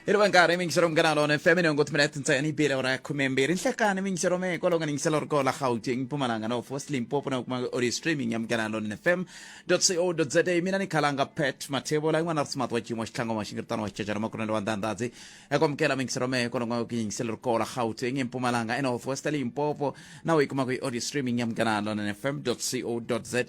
Hi ri nkarhi mingiselo munghana lona FM ni ngo timinete ntsena yi bile ora ya 12 nhlekani mingiselo me kwalomu ka ningiselo ri kola Gauteng Mpumalanga North West Limpopo na kuma audio streaming ya munghana lona FM .co.za. Mina ni khalanga Pat Mathebola yin'wana ri smart wa xiyimo xitlhango wa xingiritano wa xicacana makunene wa ndandadzi eku amukela mingiselo me kwalomu ka yingiselo ri kola Gauteng Mpumalanga eNorth West Limpopo na u yi kuma ku audio streaming ya munghana lona FM .co.za.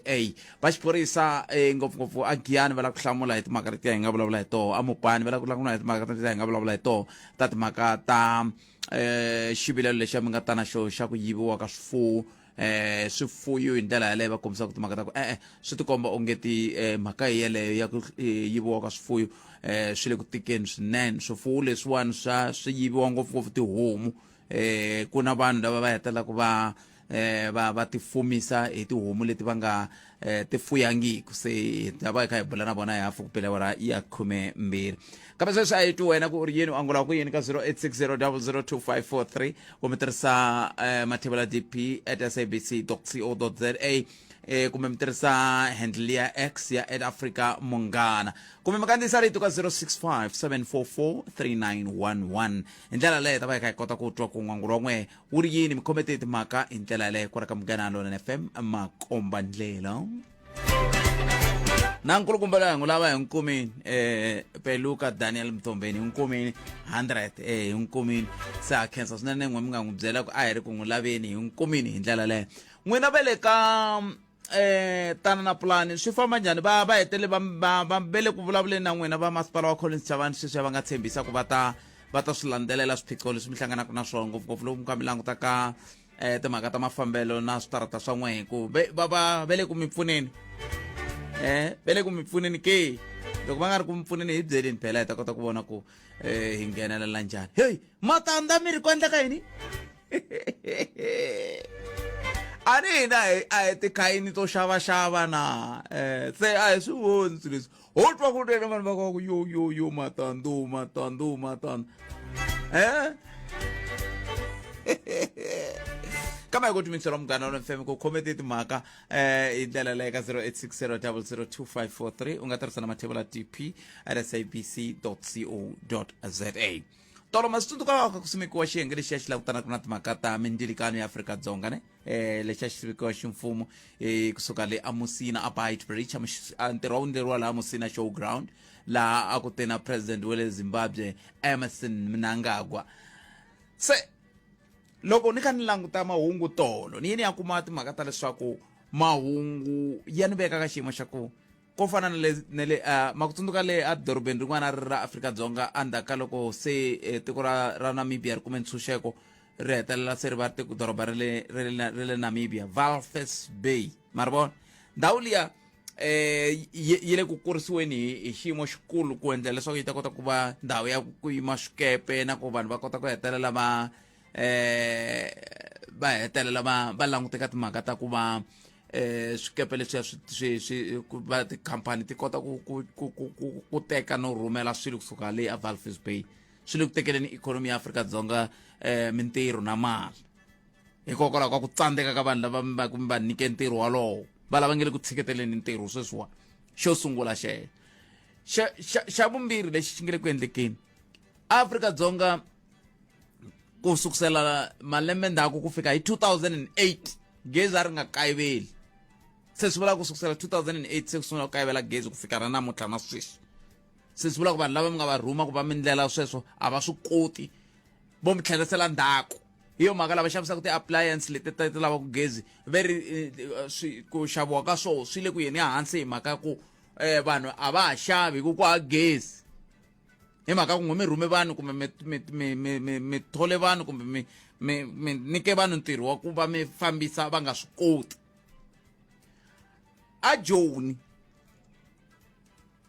Va xiphorisa eh, ngopfungopfu a Giyani va lava ku hlamula hi timhaka letiya hi nga vulavula hi toho, a Mopani va lava ku hlamula hi timhaka letiya hi nga vulavula hi toho ta timhaka ta eh, xivilelo lexiya mi nga ta na xo xa ku yiviwa ka swifuwo eh swifuyo hi ndlela yaleyo va kombisa ku timhaka ta ku e-e swi tikomba onge ti eh, mhaka hi yeleyo ya ku eh, yiviwa ka swifuyo eh swi le ku tikeni swinene. Swifuwo leswiwani swa swi yiviwa ngopfungopfu tihomu eh ku na vanhu lava va hetelelaka va eh va va tifumisa hi tihomu leti va nga eh, ti fuyangiku. Se hi ta va hi kha hi bula na vona hi hafu ku pela awara ya 12, kambe sweswi a hi twi wena ku u ri yini, u angula ku yini ka 0860002543 kumbe tirhisa eh, mathebula dp at sabc co za eh, kumbe mi tirhisa handle ya X ya at Africa Munghana, kumbe mi kandziyisa rito ka 065 744 3911. Hi ndlela leyo hi ta va hi kha hi kota ku twa ku n'wangulo wa n'we wu ri yini. Mi khomete timhaka hi ndlela yaleyo kwala ka Munghana Lonene FM, makomba ndlela na nkulukumba loyi hi n'wi lava hi n'wi kumini Peluka Daniel Mtombeni, hi n'wi kumini 100 hi n'wi kumini. Se ha khensa swinene n'we mi nga n'wi byela ku a hi ri ku n'wi laveni, hi n'wi kumini hi ndlela leyo. N'wina va le ka tana na pulani swi famba njhani? Va va hetele va va va ve le ku vulavuleni na n'wina va masipala wa Collins Chavani sweswi va nga tshembisa ku va ta va ta swi landzelela swiphiqo leswi mi hlanganaka na swona, ngopfungopfu loko mi kha mi languta ka timhaka ta mafambelo na switarata swa n'we, ku va va ve le ku mi pfuneni ve le ku mi pfuneni ke? Loko va nga ri ku mi pfuneni, hi byeleni phela hi ta kota ku vona ku hi nghenelela njhani. Heyi matanda, mi ri ku endleka yini? A ni hina a hi tikhayini to xavaxava na se a hi swi voni swilo leswi. Ho twa ku tele vanhu va ku yo yo yo, matando matando matando kambe hi ku timisela munghana wa fm ku khomete timhaka hi ndlela leyi ka 0860 002543. U nga tirhisa na mathebula tp at sabc co za. Tolo ma swi tsundzuka ka ku simekiwa xiyenge lexiya xi langutanaka na timhaka ta mindzilikano ya Afrika-Dzonga ne lexiya xi simekiwa ximfumo kusuka le aMusina a Beitbridge, ntirho wa wu endleriwa laha Musina Showground, laha a ku te na president wa le Zimbabwe Emmerson Mnangagwa. Se loko ni kha ni languta mahungu tolo, ni ye ni ya kuma timhaka ta leswaku mahungu ya ni veka ka xiyimo xa ku ko fana na le na le ma ku tsundzuka le edorobeni rin'wana ri ra Afrika-Dzonga, endzhaku ka loko se tiko ra Namibia ri kume ntshunxeko, ri hetelela se ri va tiko doroba ra le ra le Namibia, Walvis Bay. Ma ri vona ndhawu liya yi le ku kurisiweni hi xiyimo xikulu ku endlela leswaku yi ta kota ku va ndhawu ya ku yima swikepe na ku vanhu va kota ku hetelela va va hetelela va va languteka timhaka ta ku va swikepe leswiya swi swi swi ku va tikhampani ti kota ku ku ku ku ku ku teka no rhumela swilo kusuka le a Walvis Bay. Swi le ku tekeleni ikhonomi ya Afrika-Dzonga mintirho na mali, hikokwalaho ka ku tsandzeka ka vanhu lava mi va ku mi va nyike ntirho walowo, va lava nge le ku tshiketeleni ntirho sweswiwa. Xo sungula xexo. Xa vumbirhi lexi xi nge le ku endlekeni Afrika-Dzonga, ku sukusela malembe ndzhaku ku fika hi 2008, gezi a ri nga kayiveli. Se swi vula ku sukusela 2008 se ku sungula ku kayivela gezi ku fika ra namuntlha na sweswi. Se swi vula ku vanhu lava mi nga va rhuma ku va mi ndlela sweswo a va swi koti, vo mi tlherisela ndzhaku. Hi yo mhaka lava xavisaka ti-appliance leti ti lavaka gezi ve ri swi ku xaviwa ka swoho swi le ku yeni ehansi, hi mhaka ya ku vanhu a va ha xavi hi ku ku ha gezi, hi mhaka ku n'we mi rhume vanhu kumbe mi mi mi mi mi mi thole vanhu kumbe mi mi mi nyike vanhu ntirho wa ku va mi fambisa, va nga swi koti. A Joni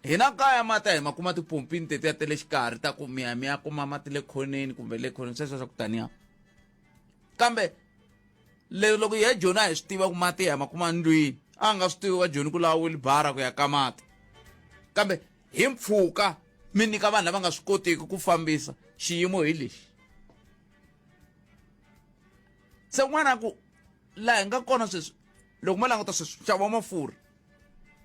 hina kaya mati a hi ma kuma tipompini tetiya ta le xikarhi ta ku mi ya mi ya kuma mati le khoneni kumbe le khoneni, sweswo swa ku taniya. Kambe le loko hi ya Joni a hi swi tiva ku mati hi ma kuma ndlwini, a nga swi tivi va Joni ku lava wilibara ku ya ka mati. Kambe hi mpfhuka mi nyika vanhu lava nga swi kotiki ku fambisa, xiyimo hi lexi. Se un'wana ku laha hi nga kona sweswi, loko mo languta sweswi nxavo wa mafurha,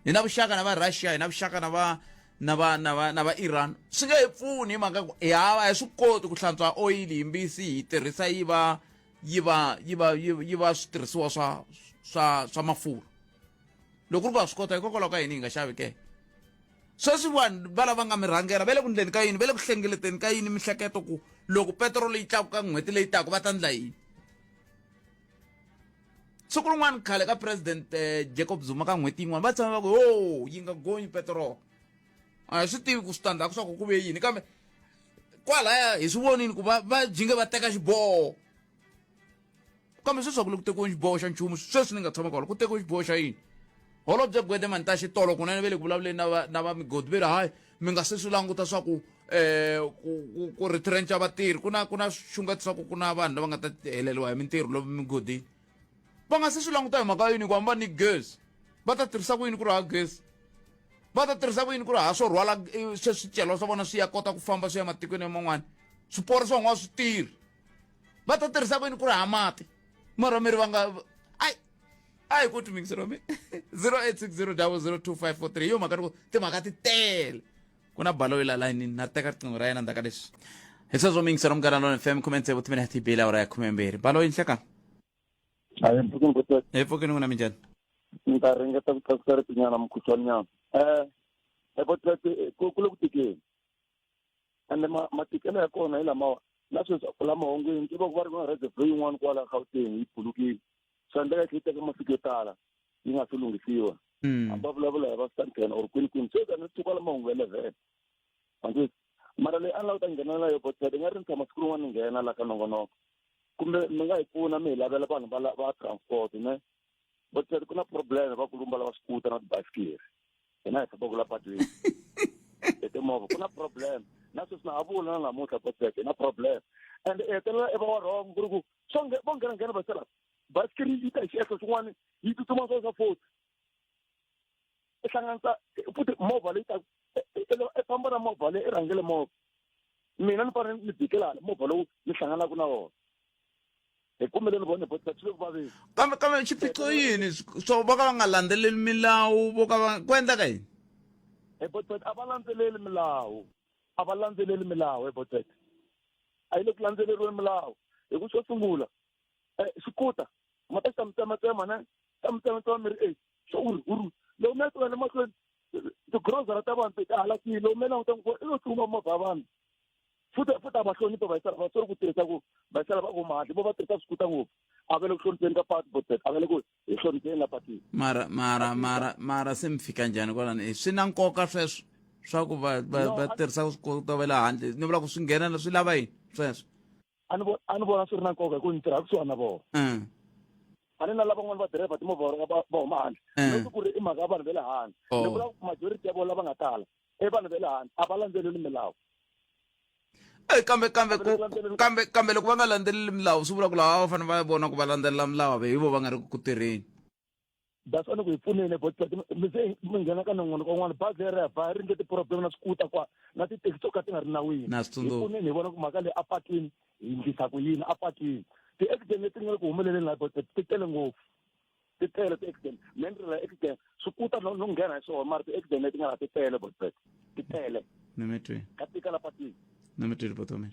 hi na vuxaka na va Russia, hi na vuxaka na va na va na va na va Iran swi nge hi pfuni hi mhaka ku hi hava a hi swi koti ku hlantswa oyili hi mbisi hi tirhisa yi va yi va yi va yi va switirhisiwa swa swa swa mafurha loko ku ri ku ha swi kota hikokwalaho ka yini hi nga xavi ke sweswi vanhu va lava nga mi rhangela va le ku ndleni ka yini va le ku hlengeleteni ka yini mihleketo ku loko petiroli yi tlakuka n'hweti leyi taka va ta ndla yini siku rin'wana khale ka president eh, jacob zuma ka n'hweti yin'wana va tshama va ku ho yi nga gonyi petiroli a hi swi tivi ku switandzhaku swa ku ku ve yini kambe kwalaya hi swi vonini ku va va jinge va teka xiboho kambe sweswi a ku le ku tekiweni xiboho xa nchumu sweswi ni nga tshama kwala ku tekiwe xiboho xa yini holobye gwede mantaxi tolo kunene ve le ku vulavuleni na va na va migodi ve ri hayi mi nga se swi languta swa ku eh ku ku, ku retrencha vatirhi ku na ku na xungeto swa ku ku na vanhu lava nga ta heleriwa hi mintirho lomu migodini va nga se swi languta hi mhaka yini ku hamba ni gezi va ta tirhisa ku yini ku ri ha gezi va ta tirhisa ku yini ku ri ha swo rhwala eh, swe swicelwa swa vona swi ya kota ku famba swi ya matikweni man'wana swiporo swa n'wa swi tirhi va ta tirhisa ku yini ku ri ha mati mara miri va nga ai a hi ku timingiselo mi 0860 002543 hi yo mhaka ni ku timhaka ti tele ku na baloyi la layinini na teka riqingho ra yena ndzhaku ka leswi hi sweswo mingiselo munghana lona fm khume tsevu timinete ti bile awara ya khumembirhi baloyi nhleka Hayi mpfukeni ku hi pfukeni n'wina minjhani ni ta ringeta ku tlakusa ritinyana mukhuhlwaninyana um epotlete ku le ku tikeni ende matikelo ya kona hi lamawa na sweswi la mahungwini tiva ku va ri na reservoir yin'wana kwala Gauteng yi bulukile swa endleka yi tlhe yi teka masiku yo tala yi nga se lunghisiwa mm. hambi va vulavula hi va Sandton or kwini kwini sweswi a ni tsuka la mahungu ya level andzisi mara leyi a ni lava ku ta nghenelela yo botshet i nga ri ni tshama siku rin'wana ni nghena la ka nongonoko kumbe mi nga hi pfuna mi hi lavela vanhu va va transport ne botshet ku na problem va kulumba lava swikuta na tibasikiri hina hi fambaka la patwini hi timovha ku na problem na sweswi na ha vula na namuntlha botshet hi na problem and i hetelela i va wa wrong ku ri ku swo vo nghena nghena va sela basikiri yi ta hi xiehlo xin'wana yi tsutsuma swo swa forty i hlanganisa futhi movha leyi ta i famba na movha leyi i rhangele movha mina ni fanele ni bikelana movha lowu ni hlanganaka na wona hi kumele ni vone bot swi le ku vaveni kambe kambe xiphiqo yini swo vo ka va nga landzeleli milawu vo ka va ku endleka yini hi bot a va landzeleli milawu a va landzeleli milawu hi bot a yi le ku landzeleriweni milawu hi ku xo sungula eh, xikuta ma ta xi ta mi tsematsema ne ta mi tsematsema mi ri e xo uri uri loko mi ya tlula le mahlweni tigrosara ta vanhu ti halakile loko mi languta ku i lo tlumba movha ya vanhu futhi futhi a va hloniphi vayisela va sori ku tirhisa ku vayisela va ku mahadli vo va tirhisa swikuta ngopfu a va le ku hlonipheni ka patu botet a va le ku hi hlonipheni la patwini mara mara mara mara se mi fika njhani kwalani swi na nkoka sweswo swa ku va va va tirhisa swikuta va le handle ni vula ku swi nghena swi lava yini sweswo a ni a ni vona swi ri na nkoka hi ku ni tirha kusuhani na vona mm. a ni na lavan'wana va dirayivha timovha va va huma handle mm. loko ku ri i mhaka ya vanhu va le handle oh. ni vula majority ya vona lava nga tala i vanhu va le handle a va landzeleli milawu Eh, kambe kambe ku kambe kambe loko va nga landzeleli milawu swi vula ku lava va fanele va vona ku va landzelela milawu ve hi vo va nga ri ku tirheni that's why ni ku hi pfuneni but mi se mi nghena ka nongonoko wun'wana bazi ya reva ri ndle ti-problem na swikuta kwa na tithekisi to ka ti nga ri nawini na swi hi pfuneni hi vona ku mhaka leyi apatwini hi ndlisa ku yini apatwini ti-accident leti nga le ku humeleleni laha but ti tele ngopfu ti tele ti-accident me ni rila accident swikuta no no nghena hi swona mara ti-accident leti nga laha ti tele but ti tele ni mi twi ka tika la patwini ni mi twile botomi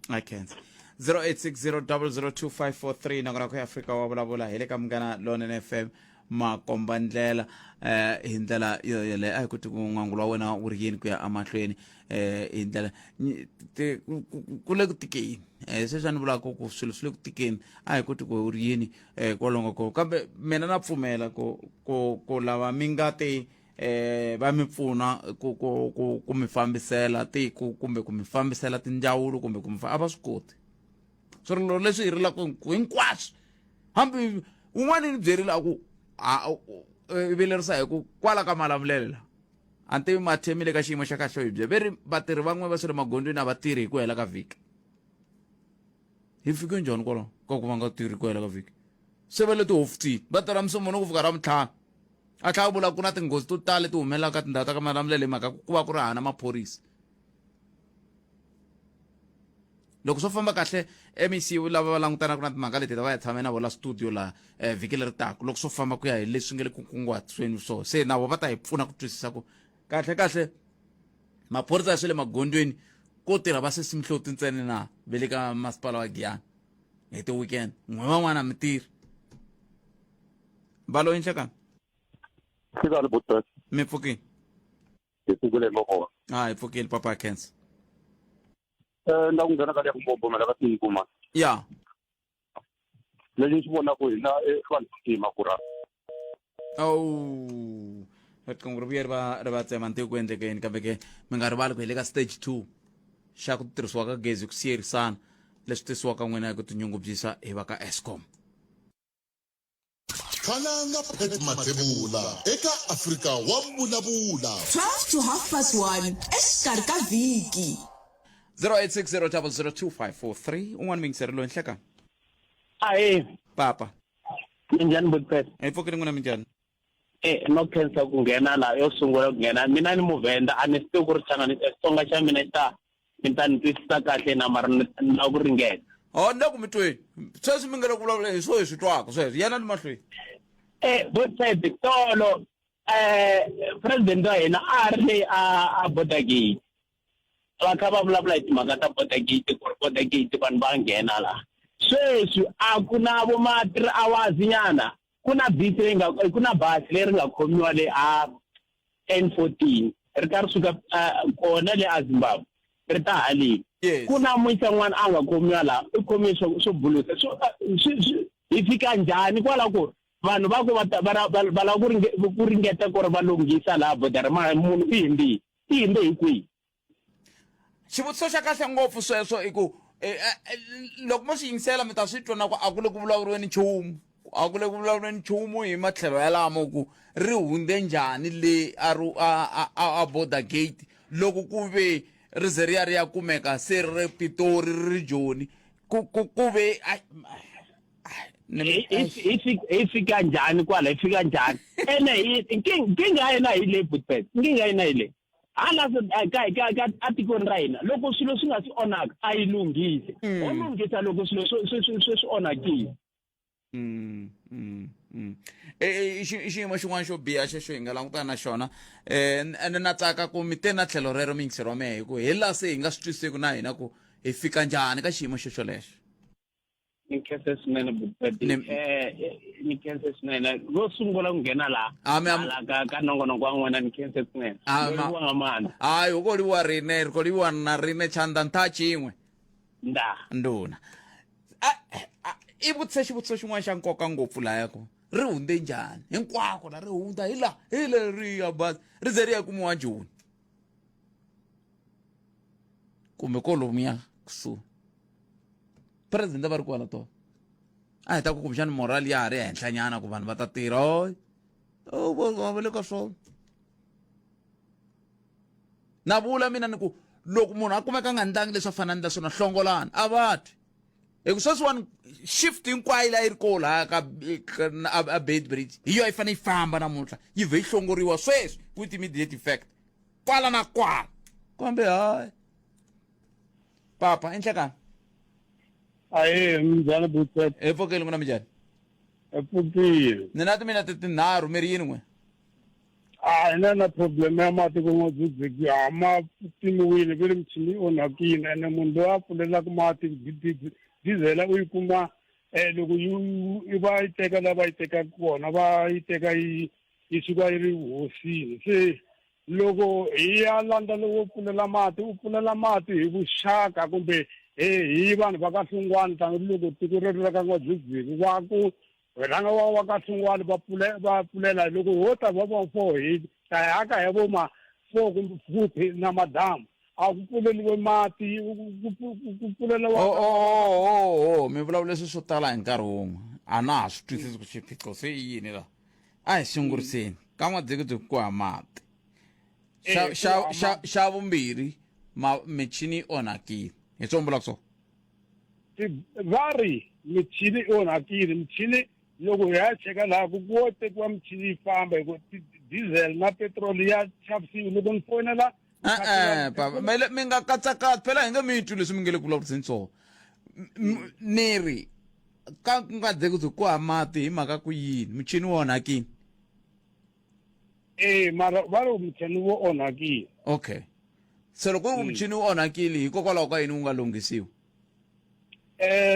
i can't 0860002543 nakona ku ya afrika wa vulavula hi le ka munghana lonene fm makomba ndlela eh hi ndlela yo yeleyo a hi kuti ku n'wangulo wa wena wu ri yini ku ya emahlweni eh hi ndlela ku le ku tikeni eh sweswi a ni vulaka ku swilo swi le ku tikeni a hi kuti ku wu ri yini eh kwalongo ko kambe mina na pfumela ku ku ku lava mi nga ti eh va mi pfuna ku ku ku ku mi fambisela tiko kumbe ku mi fambisela tindzawulo kumbe ku mi a va swi koti swirilo leswi hi rilaka hinkwaswo hambi un'wana ni byerile a ku a vilerisa hi ku kwala ka malamulele la a ni tivi mathemi le ka xiyimo xa kahle hi bye ve ri vatirhi van'we va swi le magondzweni a va tirhi hi ku hela ka vhiki hi fike njhani kwalaho ka ku va nga tirhi ku hela ka vhiki se va le tihofisini va tirha musumbunuko ku fika ra mintlhanu a tlhela a vula ku na tinghozi to tala leti humelelaka ka tindhawu ta ka malamulele hi mhaka ku va ku ri hana maphorisa loko swo famba kahle mec lava va langutanaka na timhaka leti ta va ya tshame na vona studio laha um vhiki leri taka loko swo famba ku ya hi leswi nga le ku kunguhatisweni swona se na vona va ta hi pfuna ku twisisa ku kahle kahle Maphorisa ya swa le magondzweni ko tirha va sesimhloti ntsena na ve le ka masipala wa Giyani hi ti-weekend n'we van'wana mi tirhi valo inhlekani Hlekani butras. Mi pfukile? Hi pfukile loko. Ah, hi pfukile papa Khensa. Eh, na ku nghena ka le ku mbombomela ka tiko ma. Ya. Lexi ni xi vonaka hina i vanhu vantima ku ra. Awu. Riqingho ri vuye ri va ri va tsema ntiku ku endleke yini kambe ke mi nga rivali ku hi le ka stage 2 xa ku tirhisiwa ka gezi ku siyerisana leswi tisiwaka n'wina hi ku tinyungubyisa hi va ka Eskom. Khalanga Pat Mathebula eka Afrika wa Vulavula. 12 to half past 1 exikarhi ka vhiki. 0860002543 un'wana muyingiseri loyi nhleka Ahee, papa minjhani Butpet? hi pfukile n'wina minjhani Eh, no khensa ku nghena la yo sungula ku nghena. Mina ni Muvhenda a ni swi tivi ku ri xana ni Xitsonga xa mina xi ta mi ta ni twisisa kahle na mara ni na ku ringeta. O ni le ku mi tweni sweswi mi nga le ku vulavuleni hi swo hi swi twaka sweswo yanani mahlweni. Eh, Butpet tolo eh president wa hina a ri le a a border gate. Va kha va vulavula hi timhaka ta border gate ku ri border gate vanhu va nghena la. Sweswi a ku na vo ma 3 hours nyana ku na bisi leyi nga ku na bazi leri nga khomiwa le a N14 ri ka ri suka kona le a Zimbabwe ri ta haleni. Yes. Ku na muyisa n'wana a nga khomiwa laha u khomiwe swo swo bulusa swo hi fika njhani kwala ku vanhu va ku va va va lava ku ku ringeta ku ri va lunghisa laha border mara munhu i himbile i himbe hi kwihi. Xivutiso xa kahle ngopfu sweswo i ku eh, eh, loko mo swi yingisela mi ta swi twa na ku a ku le ku vulavuriweni nchumu a ku le ku vulavuriweni nchumu hi matlhelo yalamo ku ri hundze njhani le a ri a a a border gate loko ku ve ri ze ri ya ri ya kumeka se ri ri Pitori ri ri Joni ku ku ku ve hi fika njhani kwala hi fika njhani ene nkingha ya hina hi le Bootpet nkingha ya hina hi le hala ka ka ka atikweni ra hina loko swilo swi nga si onhaka a yi lunghisi mm. ho lunghisa loko swilo swi swi onhakile mm, mm, e, e, i xiyimo xin'wana xo biha xexo hi nga langutana na xona um ene na tsaka ku mi te na tlhelo rero miyingiseri wa mehe hi ku hi laha se hi nga swi twiseki na hina ku hi fika njhani ka xiyimo xo xolexo. Ni khense swinene Butpet. Eh ni khense swinene. Ro sungula ku nghena laha. Ah, ka ka nongonoko wa n'wina ni khense swinene. Ah, Livhuwa nga maanḓa. Hayi hu khou livhuwa riṋe ri khou livhuwa na riṋe tshanḓa nṱha tshiṅwe. Nda. Nduna. I vutise xivutiso xin'wana xa nkoka ngopfu laya ku ri hundze njhani hinkwako la ri hundza hi la hi leriya bazi ri ze ri ya kumiwa Joni. Kumbe kolomuya kusuhi. President va ri kwala to a hi ta ku kumbexani moral ya ha ri henhlanyana ku vanhu va ta tirha o o va le ka swona na vula mina ni ku loko munhu a kumeka a nga ndlangi leswi a fanele a ndla swona hlongolani a va twi hi ku sweswiwani shift hinkwayo leyi yi ri koho laha ka a bait bridge hi yo a yi fanele yi famba namuntlha yi vhe yi hlongoriwa sweswi with immediate effect kwala na kwala kambe hayi papa i nhlekani. Ahee, minjhani Butset? Hi pfukile n'wina minjhani? Hi pfukile. Ni na timinete tinharhu mi ri yini n'we? A hi na na problem ya mati ku n'wa a ma timiwile ve ri michini yi onhakile ene munhu loyi a pfulelaka mati dizela u yi kuma um loko yi va yi teka la va yi tekaka kona va yi teka yi yi suka yi ri hosini se Loko hi ya landza lowo pfulela mati, u pfulela mati hi vuxaka kumbe hi vanhu va ka Hlungwani tanihiloko tiko reri ra ka N'wadzidzivi va ku rhanga wa wa ka Hlungwani va pfule va pfulela loko ho ta va va four hi ta ya ka hi vo ma four kumbe futhi na madamu a ku pfuleliwe mati ku pfuleliwa oh, oh, oh, oh, mi vulavula leswi swo tala hi nkarhi wun'we a na ha swi twisisi ku xiphiqo se i yini laha a hi sunguriseni ka n'wadzikudziku ku ha mati xa Eh, xa ku ha xa mati. xa vumbirhi ma michini yi onhakile hi swona vulaka swona Va ri michini yi onhakile michini loko hi ya cheka laha ku ku tekiwa michini yi famba hi ku diesel na petrol ya xavisiwa loko ni foyinela e-e baba mele mi nga katsakatsi phela hi nge mi twi leswi mi nge le ku vulavuriseni swona ni ri ka ku nga dzeki ku ha mati hi mhaka ku yini muchini wu onhakile ee mara va ri muchini wo onhakile okay. Se loko ku ri ku muchini wu onhakile hikokwalaho ka yini wu nga lunghisiwi?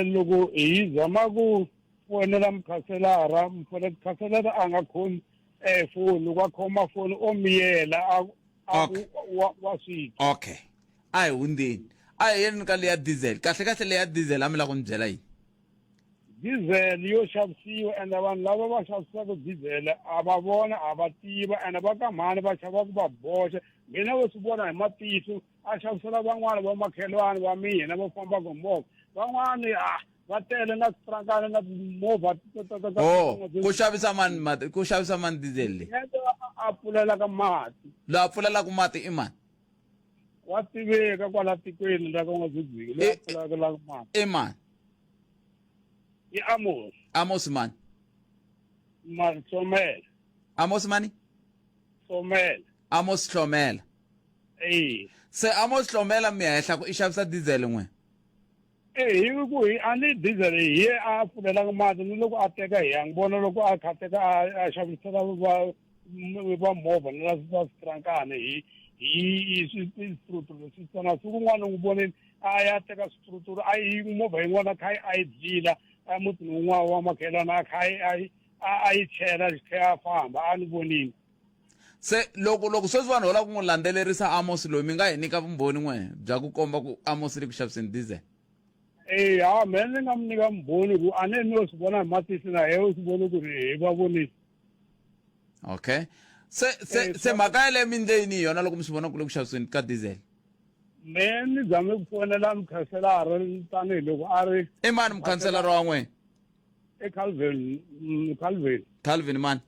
Loko hi zama ku fonela mukhanselara, mukhanselara a nga khomi foni, loko a khoma foni o miyela a a ku wa swi twa. Okay. A hi hundzeni. A hi yeni ka leya diesel. Kahle kahle leya diesel a mi lava ku ni byela yini? Diesel yo xavisiwa ende vanhu lava va xavisaka diesel a va vona a va tiva ende va ka mhani va xava ku va boxa mina vo swi vona hi matihlo a xavisela van'wana va makhelwani va mina va fambaka hi movha van'wani a va tele na switrakana na timovha Oh, ku xavisa mani mati ku xavisa mani diesel leyi a pfulelaka mati loyi a pfulelaka mati i mani wa tiveka kwala tikweni ra ka n'wadzidziki loyi a pfulelaka mati i mani i Amos Amos mani Mahlomela Amos mani Hlomela Amos Hlomela eh se Amos Hlomela mi hehla ku i xavisa diesel n'we eh hi ku hi a ni diesel hi ye a pfulelaka mati ni loko a teka hi ya n'wi vona loko a kha teka a xavisela va va movha na va switrankana hi hi switruturu leswi tsana siku rin'wana n'wi voneni a ya teka swituruturu a yi movha yin'wana a kha a yi dlila emutini wun'wana wa makhelwani a kha a yi chela xi a famba a ni vonile Se loko loko sweswi vanhu va lava ku n'wi landzelerisa Amos loyi mi nga hi nyika vumbhoni n'we bya ku komba ku Amos le ku xaviseni diesel? Eya mehe ni nga mi nyika vumbhoni ku a ni ni yo swi vona hi matihlo na yena u swi vone ku ri hi va vonile. Okay. Se se se mhaka yaleyo mi endle yini hi yona loko mi swi vona ku le ku xaviseni ka diesel? Mehe ni zame ku fonela mukhanselara tanihiloko a ri I mani mukhanselara wa n'wina? I Calvin Calvin. Calvin mani?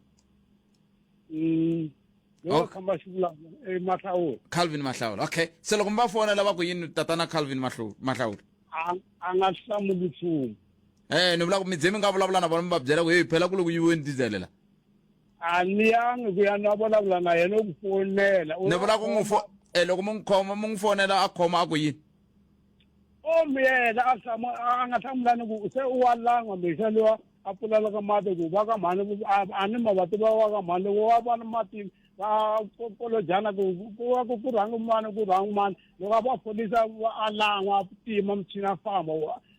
Loyi a khamba xivulavula i Mahlawula. Calvin Mahlawula. Okay. Se loko mi va fonela va ku yini tatana Calvin Mahlawula? A a nga hlamuli nchumu. Eh ni vula ku mi ze mi nga vulavula na vona mi va byela ku hey phela ku le ku yiviweni diesel la. A ni yangi ku ya na vulavula na yena ku fonela. Ni vula ku n'wi fo eh loko mi n'wi khoma mi n'wi fonela a khoma a ku yini? O miyela a hlamu a nga hlamulani ku se u wa lan'wa mixa luwa a pfulelaka mati ku va ka mhani a ni ma va tiva va ka mhani loko wa vona mati va kolojana ku ku va ku ku rhangi mani ku rhangi mani loko a va folisa a lan'wa a tima muchini a famba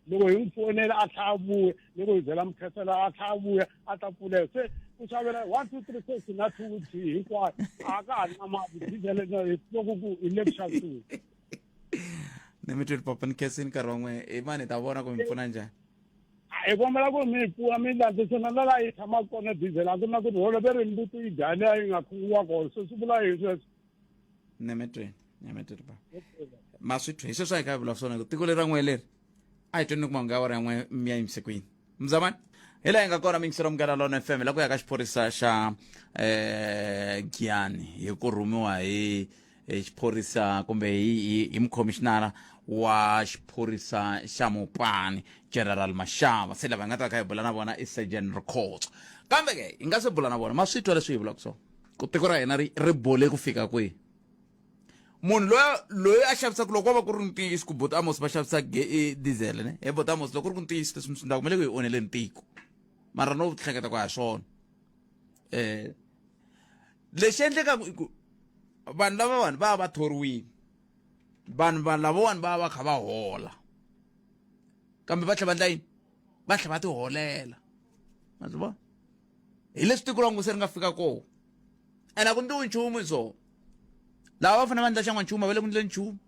loko hi n'wi fonela a tlha a vuya loko hi byela mukhensela a tlha a vuya a ta pfulela se ku xavela 1 2 3 6 na 2 3 hinkwayo a ka ha ri na mati diesel loko ku hi le ku xavisiweni ni mi twile papa ni khensini nkarhi wa n'we i mani hi ta vona ku mi pfuna njhani hi kombela ku mi pfuna mi landzisana na laha yi tshamaka kona diesel a ku na ku rholo ve ri mbuti yi dya leya yi nga khuwiwa kona se swi vula yini sweswo ni mi twini ni mi twini papa ma swi twi hi sweswo a hi kha hi vula swona ku tiko leri ra n'we leri a hi tweni ni kuma nga awara ya n'we mi ya yimise kwini mzamani hi laha hi nga kona mingisero munghana lona fm la ku ya ka xiphorisa xa Giyani hi ku rhumiwa hi hi xiphorisa kumbe hi hi hi mukhomishinara wa xiphorisa xa Mopani General Mashava se lava hi nga ta kha hi bula na vona i Surgeon Rikhotso kambe ke hi nga se bula na vona ma swi twa leswi hi vulaka swona ku tiko ra hina ri ri bole ku fika kwihi munhu loyi loyi a xavisaka loko ko va ku ri ntiyiso ku buti Amos va xavisa diesel ne he buti Amos loko ku ri ku ntiyiso leswi mi swi endlaka mi le ku hi onheleni tiko mara no hleketa ku a hi swona eh lexi endlekaka i ku vanhu lavawani va va va thoriwile vanhu vanhu lavawani va va kha va hola kambe va tlhela va endla yini va tlhela va ti holela ma swi vona hi leswi tiko ra se ri nga fika kona ene a ku ndliwi nchumu hi swona lava va fanele va endla xan'wanchumu a va le ku ndleni nchumu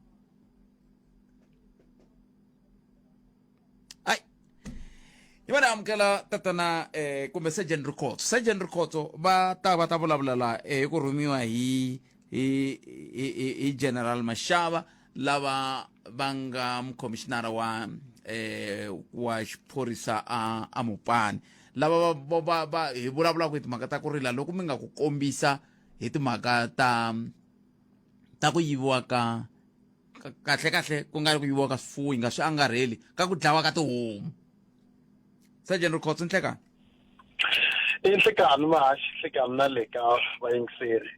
ai hi va ni amukela tatana eh, kumbe surgeon Rikhotso surgeon Rikhotso va ta va ta vulavula la eh, hi ku rhumiwa hi hi hi hi general Mashava lava va nga mukhomishinara wa eh, wa xiphorisa a a Mopani lava va, va, va hi vulavulaka hi timhaka ta ku rila loko mi nga ku kombisa hi timhaka ta ta ku yiviwa ka kahle kahle ku nga ri ku yiviwa ka swifuwo hi nga swi angarheli ka ku dlawa ka tihomu sergeant Rikhotso nhlekani i nhlekani mahaxi nhlekani na le ka vayingiseri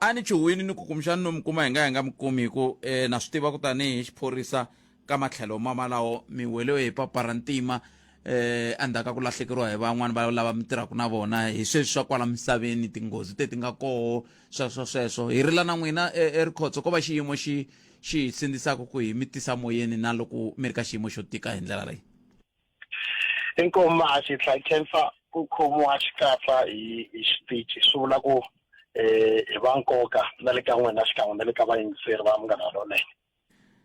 a ni chuhwini ni ku kumbexani no mi kuma hi nga hi nga mi kumi hi ku um na swi tiva ku tanihi xiphorisa ka matlhelo ma malawo mi wele hi papa ra ntima eh endzhaku ka ku lahlekeriwa hi van'wani va lava mi tirhaka na vona hi sweswi swa kwala misaveni tinghozi te ti nga koho sweswo sweswo hi rila na n'wina erikhotso ko va xiyimo xi xi hi sindzisaka ku hi mi tisa moyeni na loko mi ri ka xiyimo xo tika hi ndlela leyi. Inkomu Mahaxi hi tlhela hi khensa ku khomiwa xikatla hi hi xitichi swi vula ku hi va nkoka na le ka n'wina xikan'we na le ka vayingiseri va Munghana Lonene.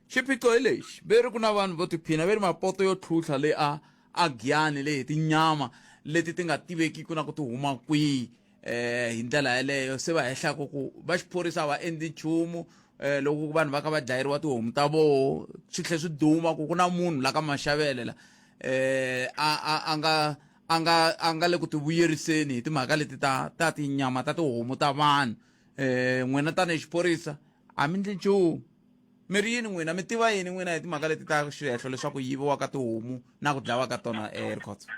Xiphiqo hi lexi, ve ri ku na vanhu vo tiphina ve ri mapoto yo tlhutlha le a a Giyani le hi tinyama leti ti nga tivekiku na ku ti huma kwihi eh hi ndlela yeleyo se va hehlaka ku va xiphorisa a va endli nchumu eh loko vanhu va kha va dlayeriwa tihomu ta voho swi tlhe swi duma ku ku na munhu la ka Maxavele la eh a a a nga a nga a nga le ku ti vuyeriseni hi timhaka leti ta ta tinyama ta tihomu ta vanhu eh n'wina tanihi xiphorisa a mi ndli nchumu mi ri yini n'wina mi tiva yini n'wina hi timhaka leti ta xihehlo leswaku yiviwa ka tihomu na ku dlawa ka tona erikhotso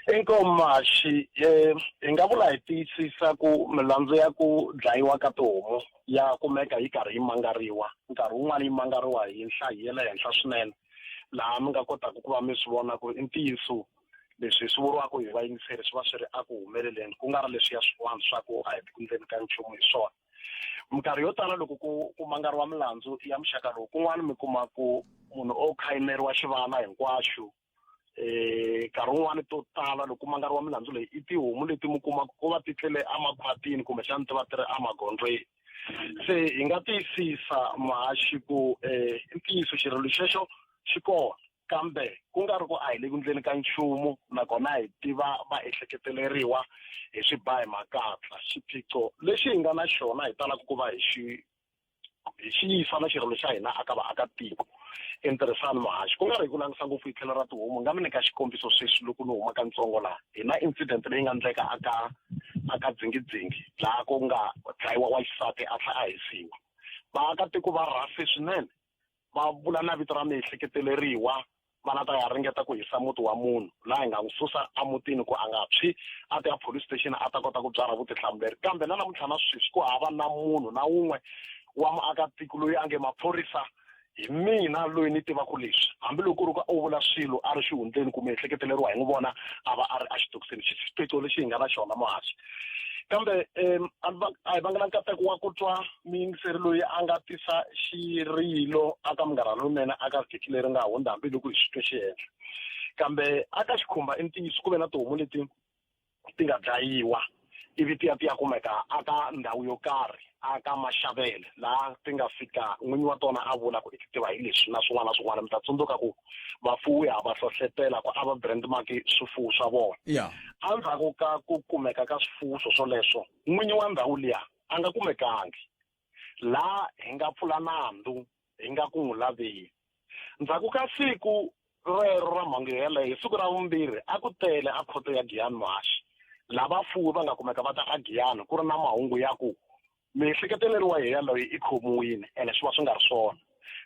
Inkomu Mahaxi, hi nga vula hi tiyisisa ku milandzu ya ku dlayiwa ka tihomu ya kumeka yi karhi yi mangariwa, nkarhi wun'wani yi mangariwa hi nhlayo ya le henhla swinene laha mi nga kotaka ku va mi swi vona ku i ntiyiso leswi swi vuriwaka hi vayingiseri swi va swi ri eku humeleleni ku nga ri leswiya swin'wana swa ku a hi ku ndleni ka nchumu hi swona. Minkarhi yo tala loko ku ku mangariwa milandzu ya muxaka lowu kun'wana mi kuma ku munhu o khayimeriwa xivala hinkwaxo eh nkarhi wun'wani to tala loko ku mangariwa milandzu leyi i tihomu leti mi kumaka ku va ti tlele emakhwatini kumbexana ti va ti ri emagondzweni se hi nga tiyisisa muhaxi ku um i ntiyiso xirilo xexo xi kona kambe ku nga ri ku a hi le ku ndleni ka nchumu nakona hi tiva va ehleketeleriwa hi swi ba hi makatla xiphiqo lexi hi nga na xona hi talaka ku va hi xi hi xi yisa na xirilo xa hina aka vaakatiko i ntirhisano muhaxi ku nga ri hi ku langutisa ngopfu hi tlhelo ra tihomu nga mi nyika xikombiso sweswi loko ni huma kantsongo laha hi na incident leyi nga endleka aka aka dzingidzingi laha ku nga dlayiwa wa xisati a tlhela a hisiwa vaakatiko va rhase swinene va vula na vito ra miehleketeleriwa va la ta ya ringeta ku hisa muti wa munhu laha hi nga n'wi susa emutini ku a nga tshwi a ta ya police station a ta kota ku byarha vutihlamuleri kambe na namuntlha na sweswi ku hava na munhu na wun'we wa muakatiko loyi a nge maphorisa hi mina loyi ni tivaka leswi hambiloko ku ri ku u vula swilo a ri xihundleni kumbe ehleketeleriwa hi n'wi vona a va a ri exitokisini xiphiqo lexi hi nga na xona muhaxi kambe um a hi vanga na nkateko wa ku twa muyingiseri loyi a nga tisa xirilo aka Munghana Lonene aka vhiki leri nga hundza hambiloko hi xi twe xi henhla kambe aka xikhumba i ntiyiso ku ve na tihomu leti ti nga dlayiwa ivi ti ya ti ya kumeka aka ndhawu yo karhi aka Maxavele laha ti nga fika n'winyi wa tona a vula ku i ti tiva hi leswi na swin'wana na swin'wana mi ta tsundzuka ku vafuwi ha va hlohletela ku a va brand maki swifuwo swa vona endzhaku ka ku kumeka ka swifuwo swo swoleswo n'winyi wa ndhawu liya a nga kumekangi laha hi nga pfula nandzu hi nga ku n'wi laveni ndzhaku ka siku rero ra mhangu yeleyo siku ra vumbirhi a ku tele a khoto ya Giyani Muhaxi laha vafuwi va nga kumeka va ta a Giyani ku ri na mahungu ya ku miehleketeleriwa hi yaloye i khomiwile ene swi va swi nga ri swona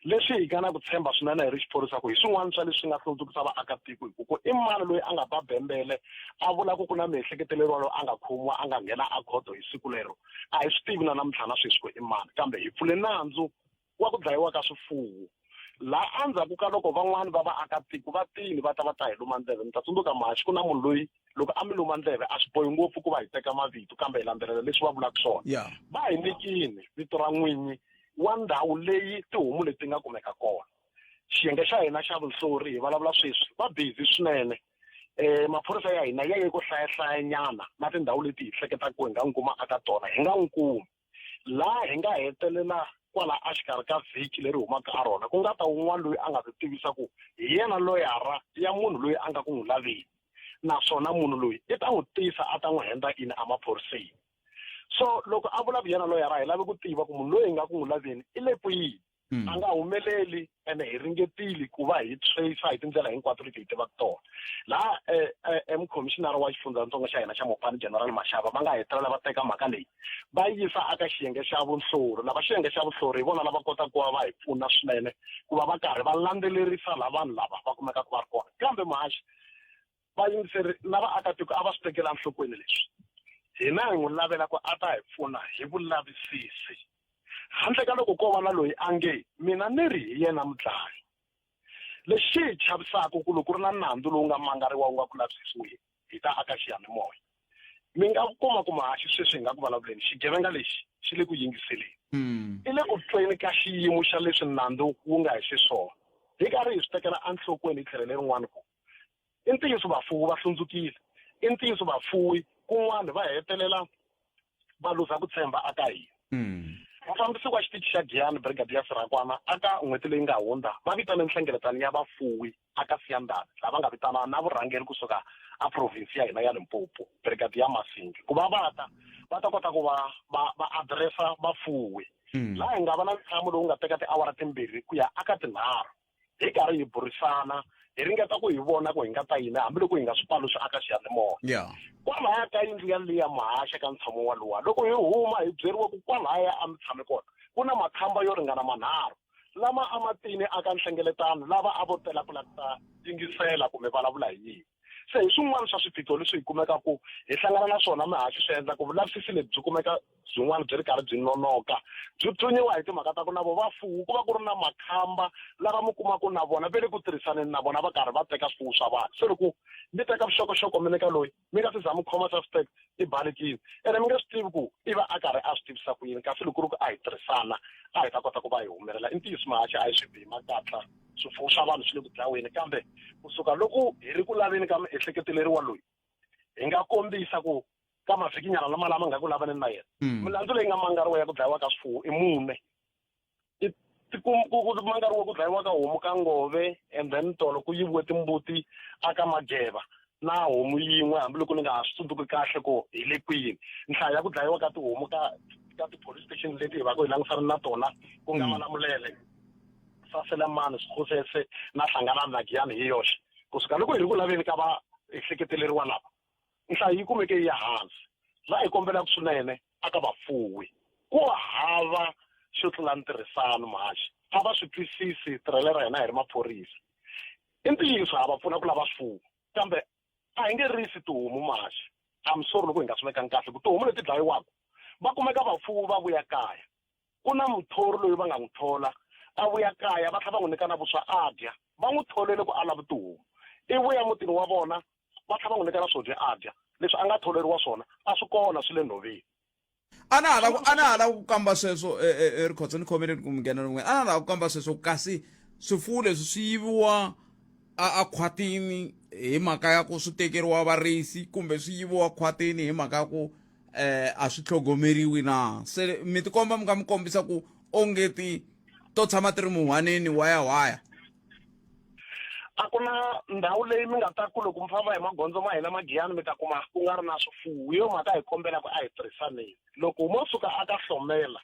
leswi hi nga na ku tshemba swinene hi ri xiphorisa ku hi swin'wana swa leswi nga hlundzukisa vaakatiko hi ku ku i mani loyi a nga ba bembele a vula ku ku na miehleketeleriwa loyi a nga khomiwa a nga nghena a khoto hi siku lero a hi swi tivi na namuntlha na sweswi ku i mani kambe hi pfule nandzu wa ku dlayiwa ka swifuwo laha endzhaku ka loko van'wani va vaakatiko va tini va ta va ta hi luma ndleve mi ta tsundzuka maxi ku na munhu loyi loko a mi luma ndleve a swi bohi ngopfu ku va hi teka mavito kambe hi landzelela leswi va vulaka swona va hi nyikini vito ra n'winyi wa ndhawu leyi tihomu leti nga kumeka kona xiyenge xa hina xa vunhlori hi vulavula sweswi va busy swinene eh maphorisa ya hina ya ye ku hlayahlayanyana na tindhawu leti hi hleketaka ku hi nga n'wi kuma aka tona hi nga n'wi kumi laha hi nga hetelela kwala exikarhi ka vhiki leri humaka a rona ku nga ta wun'wana loyi a nga ti tivisa ku hi yena loyara ya munhu loyi a nga ku n'wi laveni naswona munhu loyi i ta n'wi tisa a ta n'wi henda ini emaphoriseni so loko a vula ku yena loyara hi lave ku tiva ku munhu loyi hi nga ku n'wi laveni i le kwihi a nga humeleli ene hi ringetile ku va hi tracer hi tindlela hinkwato leti hi tivaka tona laha mukhomishinara wa xifundzatsongo xa hina xa Mopani General Mashava va nga hetelela va teka mhaka leyi va yisa aka xiyenge xa vunhlori lava xiyenge xa vunhlori hi vona lava kotaka ku va va hi pfuna swinene ku va va karhi va landzelerisa la vanhu lava va kumekaka va ri kona kambe muhaxi vayingiseri na vaakatiko a va swi tekela enhlokweni leswi hina hi n'wi lavela ku a ta hi pfuna hi vulavisisi handle ka loko ko va na loyi a nge mina ni ri hi yena mudlayi. Lexi hi chavisaka ku loko ku ri na nandzu lowu nga mangariwa wu nga ku lavisisiweni hi ta aka xiyanimoya. Mi nga kuma ku muhaxi sweswi hi nga ku vulavuleni xigevenga lexi xi le ku yingiseleni. I le ku tweni ka xiyimo xa leswi nandzu wu nga hi xiswona. Hi karhi hi swi tekela enhlokweni hi tlhelo lerin'wana ku i ntiyiso vafuwi va hlundzukile, i ntiyiso vafuwi kun'wana va hetelela va luza ku tshemba aka hina. Mufambisi wa xitichi xa Giyani Brigadier Sirakwana aka n'hweti leyi nga hundza va vitane nhlengeletano ya vafuwi aka Siyandhani lava nga vitana na vurhangeri kusuka a province ya hina ya Limpopo Brigadier Masingi ku va va ta va ta kota ku va va va addressa vafuwi. Laha hi nga va na ntshamo lowu nga teka tiawara timbirhi ku ya aka tinharhu hi karhi hi burisana hi ringeta ku hi vona ku hi nga ta yini hambiloko hi nga swi paluxi aka xiyanimoya. Kwalaya ka yindlu ya liya muhaxa ka ntshamo walowa loko hi huma hi byeriwe ku kwalaya a mi tshame kona ku na makhamba yo ringana manharhu lama a ma tini aka nhlengeletano lava a vo tela ku lava ku ta yingisela kumbe vulavula hi yini. Se hi swin'wana swa swiphiqo leswi hi kumeka ku hi hlangana na swona mihaxo swi endla ku vulavisisi lebyi byi kumeka byin'wana byi ri karhi byi nonoka byi pfunyiwa hi timhaka ta ku na vo vafuwi ku va ku ri na makhamba lava mi kumaka na vona va le ku tirhisaneni na vona va karhi va teka swifuwo swa vanhu. Se loko mi teka vuxokoxoko mi nyika loyi mi nga se za mi khoma suspect i balekile ene mi nge swi tivi ku i va a karhi a swi tivisa ku yini kasi loko ku ri ku a hi tirhisana a hi ta kota ku va hi humelela. I ntiyiso Mahachi a hi swi bi hi makatla swifuwo swa vanhu swi le ku dlaweni kambe kusuka loko hi ri ku laveni ka miehleketeleriwa loyi hi nga kombisa ku ka mavhikinyana lama lama nga ku lavaneni na yena milandzu leyi nga mangariwa ya ku dlayiwa ka swifuwo i mune. I ku mangariwe ku dlayiwa ka homu ka ngove and then tolo ku yiviwe timbuti aka Mageva na homu yin'we hambiloko ni nga ha swi tsundzuki kahle ku hi le kwini. Nhlayo ya ku dlayiwa ka tihomu ka ka ti-police station leti hi va ku hi langutisana na tona ku nga Malamulele, Saselamani, Sekgosese na Hlanganani na Giyani hi yoxe. Kusuka loko hi ri ku laveni ka va ehleketeleriwa lava, nhlayo yi kumeke yi ya hansi. Laha hi kombelaka swinene aka vafuwi ku hava xo tlula ntirhisano muhaxi a va swi twisisi tirhelo ra hina hi ri maphorisa. I ntiyiso ha va pfuna ku lava swifuwo kambe a hi nge risi tihomu muhaxi. I'm sorry loko hi nga swi vekangi kahle ku tihomu leti dlayiwaka va kumeka vafuwi va vuya kaya ku na muthori loyi va nga n'wi thola a vuya kaya va tlhela va n'wi nyika na vuswa a dya va n'wi tholele ku a lava tihomu i vuya mutini wa vona va tlhela va n'wi nyika na swo dya a dya leswi a nga tholeriwa swona a swi kona swi le nhoveni. A na ha lava a na ha lava ku kamba sweswo Rikhotso ni khomeleni ku mi nghena rin'we a na ha lava ku kamba sweswo kasi swifuwo leswi swi yiviwa a a khwatini hi mhaka ya ku swi tekeriwa varisi kumbe swi yiviwa khwatini hi mhaka ya ku a swi tlhogomeriwi na se mi tikomba mi nga mi kombisa ku ongeti to tshama ti ri muhwaneni waya waya. A ku na ndhawu leyi mi nga ta ku loko mi famba hi magondzo ma hina ma Giyani mi ta kuma ku nga ri na swifuwo. Hi yo mhaka hi kombelaka a hi tirhisaneni. Loko mo suka a ka Hlomela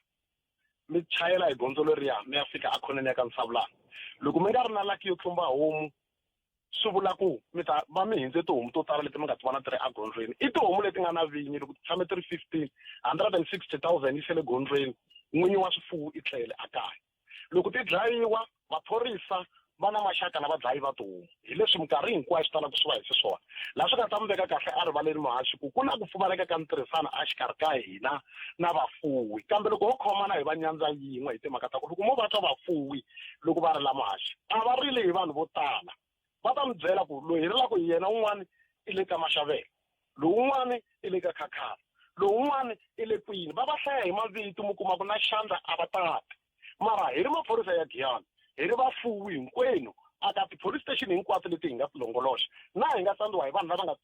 mi chayela hi gondzo leriya mi ya fika ekhoneni ya ka Nsavulana, loko mi nga ri na lucky yo tlumba homu swi vula ku mi ta va mi hindze tihomu to tala leti mi nga ti vona ti ri egondzweni. I tihomu leti nga na vinyi loko ti tshame ti ri 15, 160,000 yi sele gondzweni, n'winyi wa swifuwo i tlele a kaya. Loko ti dlayiwa, maphorisa va na maxaka na vadlayi va tihomu. Hi leswi minkarhi hinkwayo swi talaka swi va hi xiswona. Laha swi nga ta mi veka kahle erivaleni muhaxi ku ku na ku pfumaleka ka ntirhisano exikarhi ka hina na vafuwi. Kambe loko ho khomana hi va nyandza yin'we hi timhaka ta ku loko mo va twa vafuwi loko va rila muhaxi, a va rili hi vanhu vo tala. Va ta mi byela ku loyi hi rilaka hi yena un'wana i le ka Maxavela, lowun'wana i le ka Khakhala, lowun'wana i le kwini. Va va hlaya hi mavito mi kuma ku na xandla a va tati. Mara hi ri maphorisa ya Giyani, hi ri vafuwi hinkwenu aka ti-police station hinkwato leti hi nga ti longoloxa, na hi nga tsandziwa hi vanhu lava nga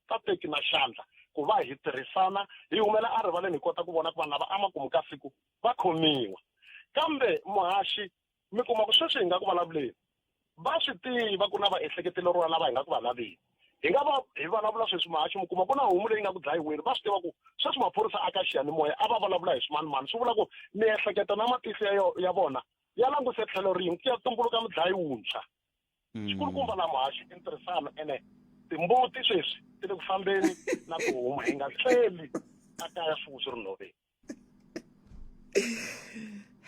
tateki na xandla ku va hi tirhisana hi humela erivaleni hi kota ku vona ku vanhu lava emakumu ka siku va khomiwa. Kambe muhaxi mi kuma ku sweswi hi nga ku vulavuleni va swi tiva ku na vaehleketeleriwa lava hi nga ku va laveni. Hi nga va hi vulavula sweswi muhaxi mi kuma ku na homu leyi nga ku dlayiweni va swi tiva ku sweswi maphorisa a ka xiyanimoya a va vulavula hi swimanimani swi vula ku miehleketo na matihlo ya ya vona ya languse tlhelo rin'we ku ya tumbuluka mudlayi wuntshwa. Xikulukumba la muhaxi i ntirhisano ene timbuti sweswi ti le ku fambeni na tihomu hi nga tleli a kaya swifuwo swi ri nhoveni.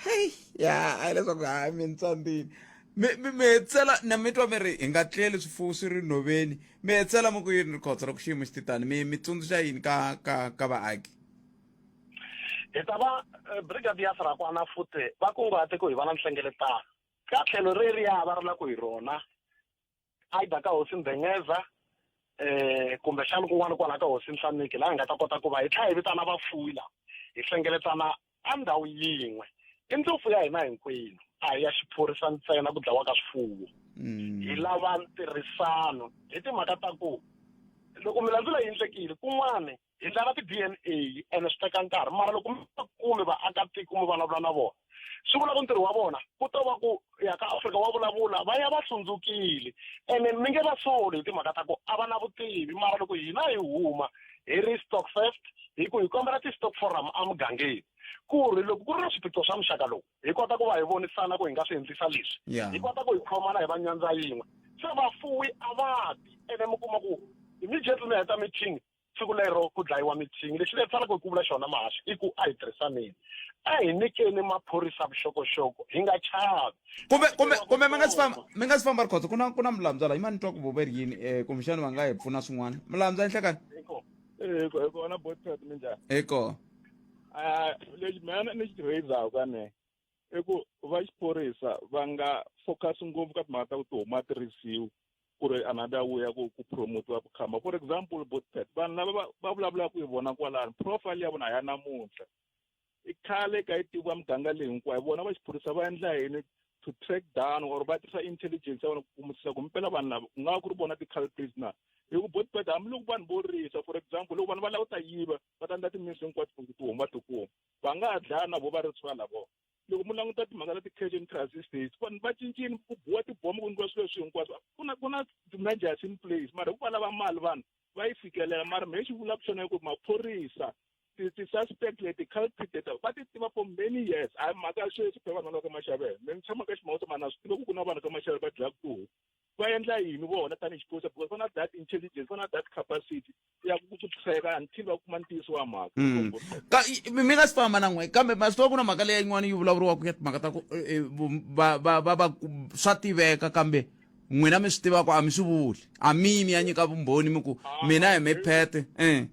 Hey ya a leswaku hayi mi ni tsandzile mi mi mi hetsela na mi twa mi ri hi nga tleli swifuwo swi ri nhoveni mi hetsela mi ku yini Rikhotso loko xiyimo xi titani mi mi tsundzuxa yini ka ka ka vaaki. Hi ta va brigadier Sarakoana futhi va kunguhate ku hi va na nhlengeletano. Ka tlhelo reriya va ri la ku hi rona either ka hosi Ndengeza eh kumbexana kun'wana kwala ka hosi Nhlaniki laha hi nga ta kota ku va hi tlhela hi vitana vafuwi lava hi hlengeletana endhawu yin'we i ndlopfu ya hina hinkwenu a hi ya xiphorisa ntsena ku dlawa ka swifuwo hi lava ntirhisano hi timhaka ta ku loko milandzu leyi endlekile kun'wana hi lava ti-D_N_A ene swi teka nkarhi mara loko mi va kumi vaakatiko mi vulavula na vona swi vula ku ntirho wa vona ku to va ku ya ka Afrika wa vulavula va ya va hlundzukile ene mi nge va soli hi timhaka ta ku a va na vutivi mara loko hina hi huma hi ri stock first hi ku hi kombela ti-stock forum emugangeni ku ri loko ku ri na swiphiqo swa muxaka lowu hi kota ku va hi vonisana ku hi nga swi endlisa leswi hi kota ku hi khomana hi va nyandza yin'we se vafuwi a va ti ene mi kuma ku immediately mi heta meeting siku lero ku dlayiwa mithingi lexi ni faneleke ku vula xona mahaxi i ku a hi tirhisaneni a hi nyikeni maphorisa vuxokoxoko hi nga chavi kumbe kumbe kumbe mi nga si famba mi nga si famba rikhotso ku na ku na mulambyala yima ni twa ku voveri yini um kumbexana va nga hi pfuna swin'wana mulambyala nhlekani hi kona botpet minjhani hi kona lexi mina ni xi raisaka ne i ku va xiphorisa va nga focus ngopfu ka timhaka ta ku tihomu a ti risiwi ku ri another way ya ku ku promotiwa vukhamba for example botpet vanhu lava va va vulavulaka hi vona kwalano profile ya vona a ya namuntlha i khale ka yi tiviwa muganga leyi hinkwayo vona va xiphorisa va endla yini to track down or va tirhisa intelligence ya vona ku kumisisa ku mpela vanhu lava ku nga va ku ri vona ti-culprits na hi ku botpet hambiloko vanhu vo risa for example loko vanhu va lava ku ta yiva va ta endla timitsu hinkwato ku tihomu va tikuma va nga ha dlaya na vo va ri tshwala vona loko mu languta timhaka ta ti-cash and crisis days vanhu va cincile ku biwa tibomo ku endliwa swilo leswi hinkwaswo ku na ku na ti-measures in place mara hi ku va lava mali vanhu va yi fikelela mara mehe xi vulaka xona i ku maphorisa ti-suspect leti culprit leti va ti tiva for many years a hi mhaka ya sweswi phela vanhu va ka maxavelo me ni tshama ka ximawusa mara na swi tiva ku ku na vanhu ka maxavelo va dlaya tihuku va endla yini vona tanihi xiphorisa because va na that intelligence va na that capacity ya ku ku tracker until va kuma ntiyiso wa mhaka mm. ka mi nga si famba na n'we kambe ma swi tiva ku na mhaka leyi yin'wana yi vulavuriwaka ya timhaka ta ku eh, eh, va va va va swa tiveka kambe n'wina mi swi tivaka a mi swi vuli a mi mi ya nyika vumbhoni mi ku ah, mina hi mi phete eh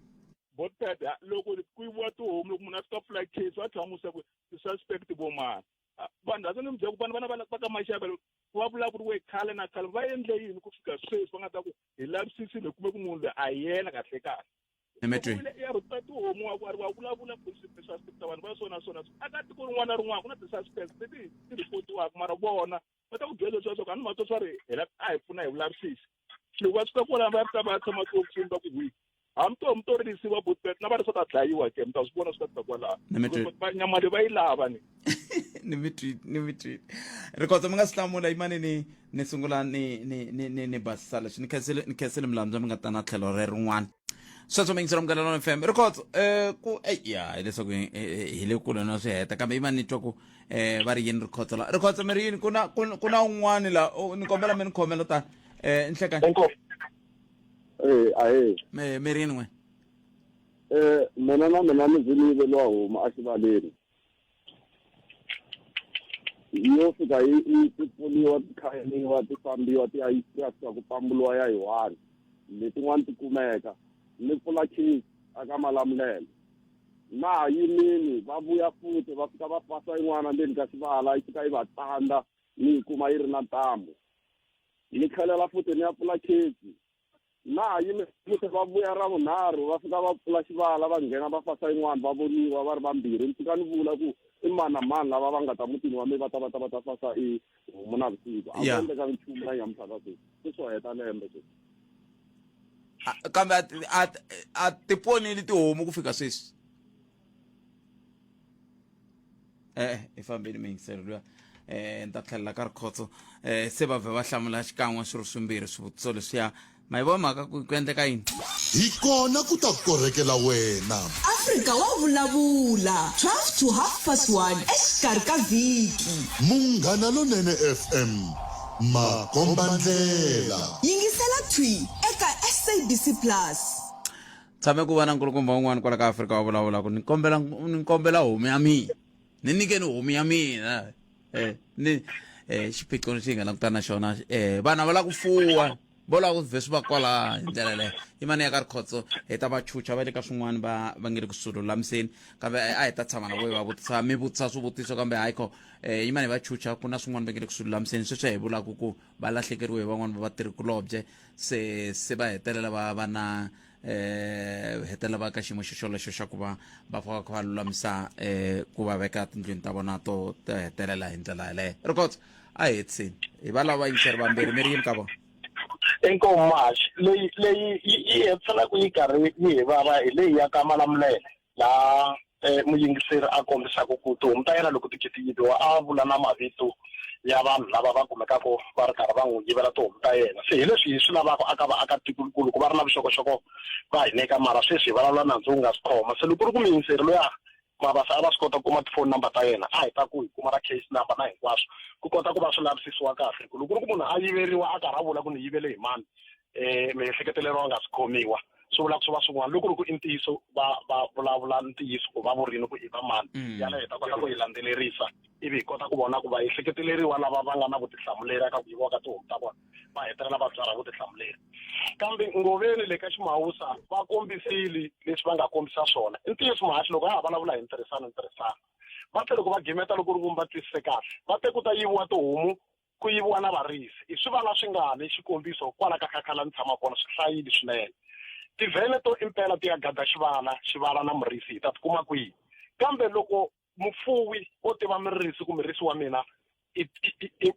botpet loko ku yiviwa tihomu loko munhu a fika pfula case va tlhamusa ku ti-suspect vo mani ah, vanhu a ni mi byela ku vanhu vana va ka maxavelo va vulavuriwe khale na khale va endle yini ku fika sweswi va nga ta ku hi lavisisile hi kume ku munhu loyi a yena kahle kahle ya rhuta tihomu wa wa vulavula ti-suspect ta vanhu va so na so na so aka tiko rin'wana na rin'wana ku na ti-suspect leti ti ripotiwaka mara vona va ta ku byela leswaku a ni matwa swa ri hi a hi pfuna hi vulavisisi loko va fika kwalano va fika va tshama tihofisini va ku hwi hambi tihomu to ririsiwa botbet na va ri swa ta dlayiwa ke mi ta swi vona swi ta fika kwalano nyama leyi va yi lava ni ni mi twile ni mi twile rikhotso mi nga swi hlamula yimani ni ni sungula ni ni ni ni ni basisa leswi ni khensele ni khensele milandzu mi nga ta na tlhelo rerin'wana sweswo mi yingisela Munghana Lonene FM rikhotso um ku ey ya hileswaku hi le kule na swi heta kambe yimani ni twa ku um va ri yini rikhotso la rikhotso mi ri yini ku na ku na un'wani la ni kombela mi ni khomela tani um nhlekani Eh, ahee mi mi ri yini n'we eh mina na mina ni ze ni yiveliwa homu exivaleni yo fika yi yi ti pfuniwa ti khayeniwa ti fambiwa ti ya ti ya fika ku pamburiwa ya yi one letin'wana ti kumeka ni pfula case aka Malamulele na ha yimini va vuya futhi va fika va fasa yin'wana ndzeni ka xivala yi fika yi va tsandza ni yi kuma yi ri na ntambu ni tlhelela futhi ni ya pfula case na ha yime futhi va vuya ra vunharhu va fika va pfula xivala va nghena va fasa yin'wana va voniwa va ri vambirhi ni fika ni vula ku i mani na mani lava va nga ta mutini wa mina va ta va ta va ta fasa i homu na vusiku a ku endleka nchumu na nyamutlha ka sweswi se swo heta lembe sweswi kambe a a ti ponile tihomu ku fika sweswi e-e i fambile muyingiseri luya eh ni ta tlhelela ka rikhotso eh se va vhe va hlamula xikan'we swi ri swimbirhi swivutiso leswiya ma yi vona mhaka ku ku endleka yini Hi kona ku ta korhekela wena. Afrika wa vulavula 12 to half past 1 exikarhi ka vhiki. Munghana Lonene FM, makombandlela. Yingisela thwi eka SABC Plus. Tshame ku va na nkulukumba un'wana kwala ka Afrika wa vulavula ku ni kombela ni kombela homu ya mina ni nyikeni homu ya mina eh ni eh xiphiqo lexi hi nga langutana na xona eh vanhu va lava ku fuwa. Vo lava ku vhe swi va kwala hi ndlela leyo. Yimani ya ka Rikhotso hi ta va chucha va le ka swin'wana va va nge le ku swi lulamiseni kambe a hi ta tshama na vo hi va vutisa mi vutisa swivutiso kambe hayi kho eh, yimani hi va chucha ku na swin'wana va nge le ku swi lulamiseni sweswi hi vulaka ku va lahlekeriwe hi van'wana va vatirhikulobye se se va hetelela va va na eh hetelela va ka xiyimo xo xolexo xa ku va va fika kha va lulamisa eh ku va veka tindlwini ta vona to to hetelela hi ndlela yaleyo Rikhotso a hi hetiseni hi va lava vayingiseri vambirhi mi ri yini ka vona Inkomu Mahaxi leyi leyi yi yi hetiselaka yi karhi yi hi vava hi leyi ya ka Malamulele laha eh, muyingiseri a kombisaka ku tihomu ta yena loko ti khe ti yiviwa a vula na mavito ya vanhu lava va kumekaka va ri karhi va n'wi yivela tihomu ta yena se hi leswi hi swi lavaka aka vaakatikonkulu ku va ri na vuxokoxoko va hi nyika mara sweswi hi vulavula nandzu wu nga swi khoma se loko ku ri ku muyingiseri luya Mabasa a va swi kota ku kuma ti-phone number ta yena a hi ta ku hi kuma na case number na hinkwaswo ku kota ku va swi lavisisiwa kahle ku loko ku ri ku munhu a yiveriwa a karhi a vula ku ni yivele hi mani um miehleketeleriwa a nga si khomiwa swi vula ku swi va swin'wana loko ku ri ku i ntiyiso va va vulavula ntiyiso ku va vurini ku i va mani mm. yaleyo hi ta kota ku yi landzelerisa ivi hi kota ku vona ku vaehleketeleriwa lava va nga na vutihlamuleri eka ku yiviwa ka tihomu ta vona va hetelela va byarha vutihlamuleri kambe ngoveni le ka ximawusa va kombisile leswi va nga kombisa swona i ntiyiso muhaxi loko ha ha vulavula hi ntirhisano ntirhisano va te loko va gimeta loko ri vumba twisise kahle va te ku ta yiviwa tihomu ku yiviwa na varisi i swivala swingani xikombiso kwala ka khakhala ni tshama kona swi hlayile swinene tivhene to impela ti ya gada xivala xivala na murisi hi ta ti kuma kwihi kambe loko mufuwi o tiva murisi ku murisi wa mina i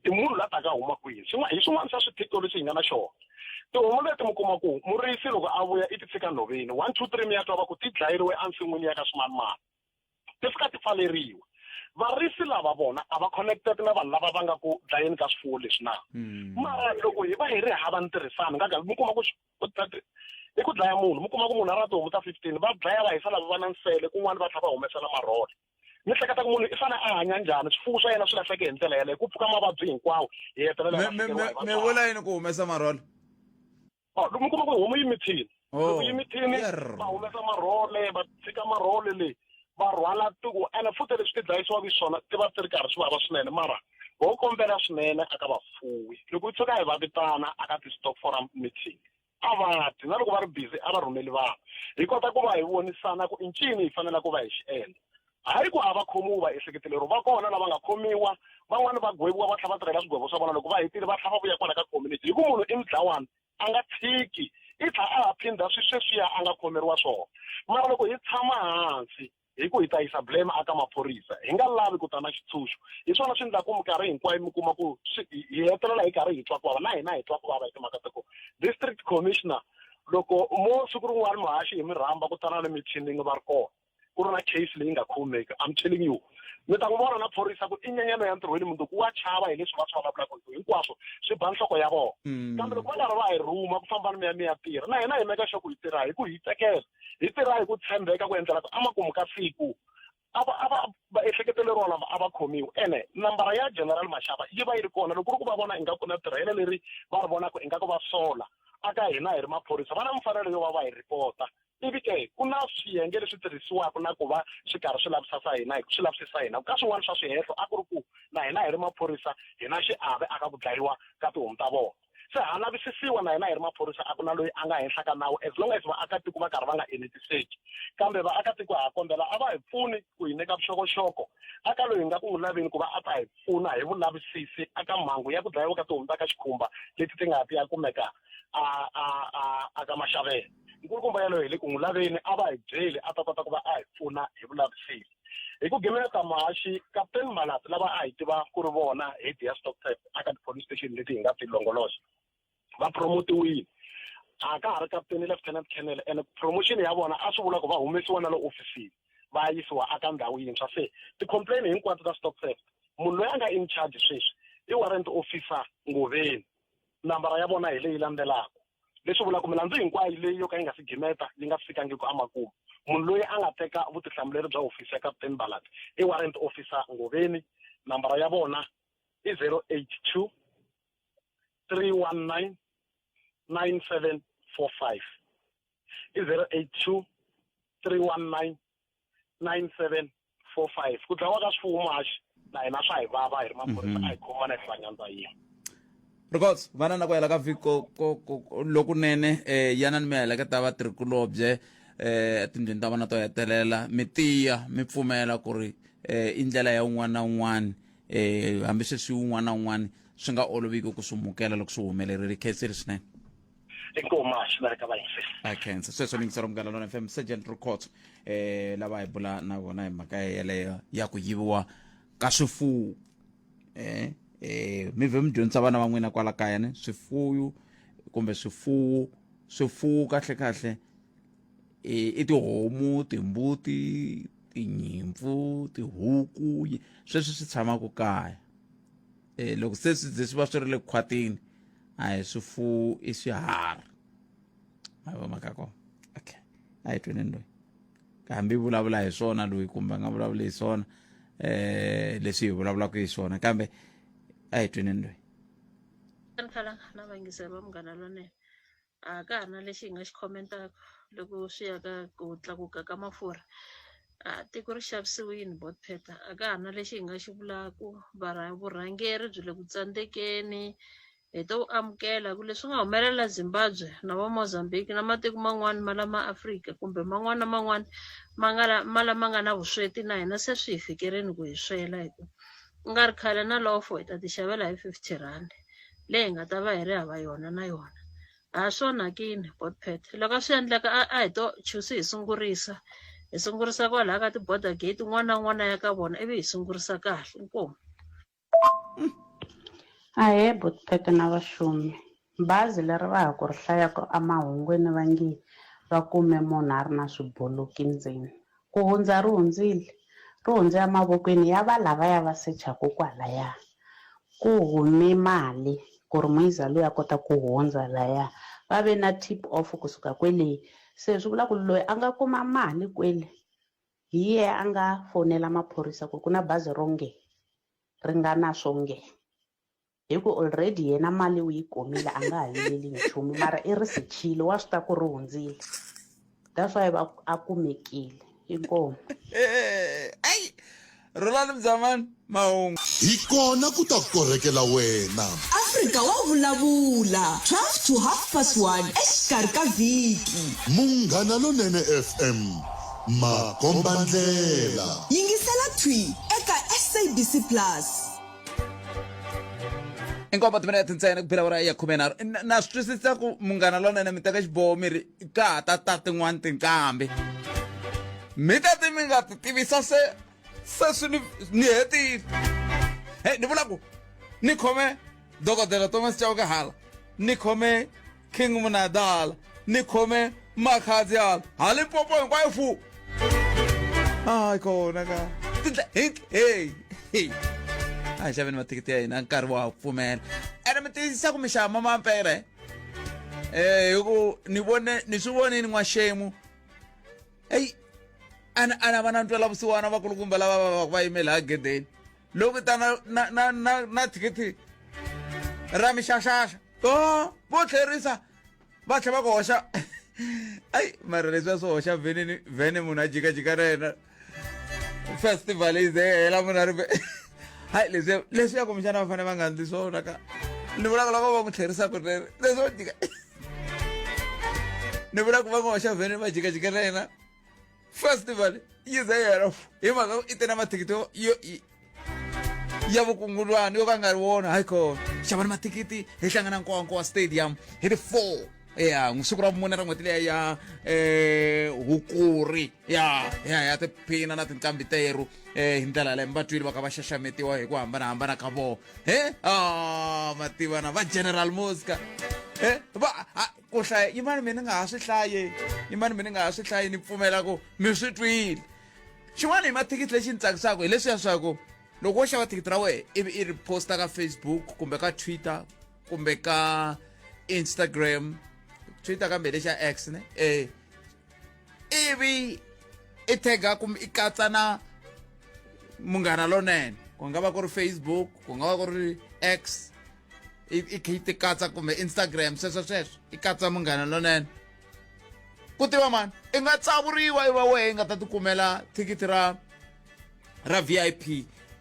i munhu la taka huma kwihi hi swin'wana swa swiphiqo leswi hi nga na xona tihomu leti mi kuma ku murisi loko a vuya i ti tshika nhoveni one two three mi ya twa va ku ti dlayeriwe ensin'wini ya ka swimanimani ti fika ti pfaleriwa varisi lava vona a va connected na vanhu lava va nga ku dlayeni ka swifuwo leswi na hmm. mara loko hi va hi ri hava ntirhisano nga mi kuma ku i ku dlaya munhu mi kuma ku munhu a ra tihomu ta 15 va dlaya va hisa lava va na nsele kun'wana va tlhela va humesa na marhole mi hleketa ku munhu i fanele a hanya njhani swifuwo swa yena swi lahleke hi ndlela yaleyo ku pfuka mavabyi hinkwawo hi hetelela mi vula yini ku humesa marhole oh, mi kuma ku homu yi mithini oh, loko yi mithini va humesa marhole va tshika marhole leyi va rhwala tiku ene futhi leswi ti dlayisiwaka swona ti va ti ri karhi swi vava swinene mara ho kombela swinene aka vafuwi loko yi tshuka hi va vitana aka ti-stock forum meeting a va ti na loko va ri busy a va rhumeli vanhu hi kota ku va hi vonisana ku i ncini hi faneleke ku va hi xi endla hayi ku a va khomiwi va ehleketeleriwa va kona lava nga khomiwa van'wani va gweviwa va tlhela va tirhela swigwevo swa vona loko va hetile va tlhela va vuya kwala ka community hi ku munhu i mudlawani a nga tshiki i tlha a ha phindha swi sweswiya a nga khomeriwa swona mara loko hi tshama hansi hi ku hi ta yisa blame aka maphorisa hi nga lavi ku ta na xitshunxo hi swona swi endlaku minkarhi hinkwayo mi kuma ku hi hetelela hi karhi hi twa ku vava na hina hi twa ku vava hi timhaka ta ku district commissioner loko mo siku rin'wana muhaxi hi mi rhamba ku tana na mithinini va ri kona ku ri na case leyi nga khomeki I'm telling you mi ta n'wi vona na phorisa ku i nyenyano ya ntirhweni mundzuku wa chava hi leswi va swi vulavulaka hi hinkwaswo swi ba nhloko ya vona mm. kambe loko va karhi va hi rhuma ku famba ni miya mi ya tirha na hina hi meka sure ku hi tirha hi ku hitekela hi tirha hi ku tshembeka ku endlela ku emakumu ka siku a va a va vaehleketeleriwa lava a va khomiwi ene nambara ya general mashava yi va yi ri kona loko ku ri ku va vona ingaku na tirhela leri va ri vonaka ingaku va sola aka hina hi ri maphorisa va na mfanelo yo va va hi ripota Ivi ke, ku na swiyenge leswi tirhisiwaka na ku va swi karhi swi lavisasa hina hi swi lavisisa hina. Ka swin'wana swa swihehlo a ku ri ku na hina hi ri maphorisa hi na xiave aka ku dlayiwa ka tihomu ta vona. Se ha lavisisiwa na hina hi ri maphorisa a ku na loyi a nga henhla ka nawu as long as vaakatiko va karhi va nga enetiseki. Kambe vaakatiko ha kombela a va hi pfuni ku hi nyika vuxokoxoko aka loyi hi nga ku n'wi laveni ku va a ta hi pfuna hi vulavisisi aka mhangu ya ku dlayiwa ka tihomu ta ka Xikhumba leti ti nga ha ti ya kumeka a a a aka Maxavele. Nkulukumba yaloye hi le ku n'wi laveni a va hi byeli a ta kota ku va a hi pfuna hi vulavisisi. Hi ku gimeta Mahaxi, Kaputeni Malatsi lava a hi tiva ku ri vona head ya stock theft aka ti-police station leti hi nga ti longoloxa va promotiwile. A ka ha ri kaputeni Lieutenant Colonel ene promotion ya vona a swi vula ku va humesiwa na le ofisini va ya yisiwa aka ndhawu yintshwa. Se ti-complain hinkwato ta stock theft munhu loyi a nga in charge sweswi i warrant officer Ngoveni. Nambara ya vona hi leyi landzelaka. Leswi vulaka ku milandzu hinkwayo leyi yo ka yi nga si gimeta yi nga fikangiki emakumu, munhu loyi a nga teka vutihlamuleri bya hofisi ya Kaputeni Balati i Warrant Officer Ngoveni. Nambara ya vona i 082 319 9745. I 082 319 9745 ku dlawa ka swifuwo muhaxi na hina swa hi vava hi ri maphorisa mhm. a hi khomana hi hlangandza yin'we. Rikhotso vana na ku hela ka vhiki ko ko ko lokunene eh yanani mi heleketa vatirhikulobye eh etindlwini ta vona to hetelela mi tiya mi pfumela ku ri eh i ndlela ya un'wana na un'wana eh hambi sweswi un'wana na un'wana swi nga oloviki ku swi mukela loko swi humelerile khensile swinene. Inkomu ximereka vayingiseri. A khensa sweswo ni Munghana Lonene FM Sergeant Rikhotso eh lava hi bula na vona hi mhaka yeleyo ya ku yiviwa ka swifuwo eh eh mi vhe mi dyondzisa vana va n'wina kwala kaya ne swifuyu kumbe swifuwo swifuwo kahle kahle i tihomu timbuti tinyimpfu tihuku sweswi swi tshamaka kaya eh loko se swi ze swi va swi ri le khwatini a hi swifuwo i swiharhi ma vo mhaka kona okay a hi tweneni loyi hambi vulavula hi swona loyi kumbe a nga vulavuli hi swona eh leswi hi vulavulaka hi swona kambe a hi tweneni loyi Khalanga na vayingiseri va Munghana Lonene a ka ha ri na lexi hi nga xi khomentaka loko swi ya ka ku tlakuka ka mafurha a tiko ri xavisiwile botpet a ka ha ri na lexi hi nga xi vulaku vurhangeri byi le ku tsandzekeni hi to amukela ku leswi nga humelela Zimbabwe na va Mozambique na matiko man'wana ma la ma Afrika kumbe man'wana na man'wana ma nga la ma lama nga na vusweti na hina se swi hi fikeleni ku hi swela hi ku ku nga ri khale na lofo hi ta ti xavela hi 50 rand leyi hi nga ta va hi ri hava yona na yona a swi onhakini botpet loko a swi endleka a a hi to chusi hi sungurisa hi sungurisa kwalaya ka ti-border gate un'wana na un'wana ya ka vona ivi hi sungurisa kahle inkomu. Ahee botpete na vaxumi bazi leri va ha ku ri hlayaka emahungwini va nge va kume munhu a ri na swibuluki ndzeni ku hundza ri hundzile ri hundze emavokweni ya va lavaya va sechaku kwalaya ku hume mali ku ri muyiza luya a kota ku hundza laya va ve na tip off kusuka kwele se swi vula ku loyi a nga kuma mali kwele hi yehe a nga fonela maphorisa ku ku na bazi ro nge ri nga na swo nge hi ku already yena mali u yi kumile a nga ha vileli nchumu mara i ri sechile wa swi ta ku ri hundzile that's why va a kumekile inkomu ayi Rolani Mzamani mahungu hi kona ku ta korhekela wena Afrika wa vulavula 12 to half past 1 exikarhi ka vhiki. Munghana Lonene FM makombandlela. Yingisela thwi eka SABC Plus. Inkombo timinete ntsena ku phela awara ya khumenharhu na swi twisisa ku munghana lonene mi teka xiboho mi ri ka ha ta ta tin'wani tinqambi mi ta ti mi nga ti tivisa se se swi ni ni hetile hey ni vula ku ni khome dokodela thomas chauke hala ni khome king munadala ni khome makhadzi hala ha limpopo hinkwayo fu hayi kona ka tindla hey hey a hi xaveni mathikithi ya hina nkarhi wa ha pfumela ene mi tiyisisa ku mi xava ma mampela eh hi ku ni vone ni swi vonini n'waxemu eyi ana ana va na ntwela vusiwana vakulukumba lava va va va yime laha gedeni loko ta na na na na na thikithi ra mixaxaxa to vo tlherisa va tlhela va ku hoxa ayi mara leswiya swo hoxa veneni vhene munhu a jikajika na yena festival yi ze hela munhu a ri hayi leswiya leswiya kumbexana va fanele va nga ndli swona ka ni vulaka loko va n'wi tlherisa kunene leswo jika ni vula ku va n'wi hoxa vhene va jikajika na yena festival yi ze yi hela hi mhaka i te na mathikithi yo ya vukungundwani yo ka nga ri wona hayi kona xavani mathikithi hi hlangana nkowankowa stadium hi ti 4 ya siku ra vumune ra n'hweti liya ya um hukuri ya ya ya tiphina na tinqambi terhu um hi ndlela yaleyo mi va twile va kha va xaxametiwa hi ku hambanahambana ka vona he a mativana va general mosca e va ku hlaya yimani mi ni nga ha swi hlayi yimani mi ni nga ha swi hlayi ni pfumela ku mi swi twile xin'wana hi mathikithi lexi ni tsakisaka hi leswiya swa ku loko wo xava thikithi ra wena ivi i ri posta ka facebook kumbe ka twitter kumbe ka instagram twitter kambe lexa x ne eh ivi i tega kumbe i katsa na munghana lonene ku nga va ku ri facebook ku nga va ku ri x i kha yi ti katsa kumbe instagram sweswo sweswo i katsa munghana lonene ku tiva mani i nga tsavuriwa i va wehe i nga ta tikumela thikithi ra ra vip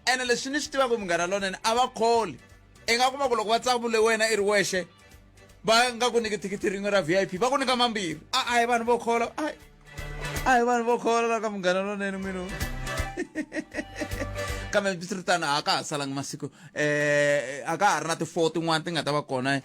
ene leswi ni swi tivaka munghana lonene a va kholi I nga kuma ku loko va tsavule wena i ri wexe va nga ku nyiki thikithi rin'we ra vip va ku nyika mambirhi a a hi vanhu vo khola a a hi vanhu vo khola la ka munghana lonene n'wini kambe swiritano a ka ha salangi masiku eh a ka ha ri na ti-four tin'wana ti nga ta va kona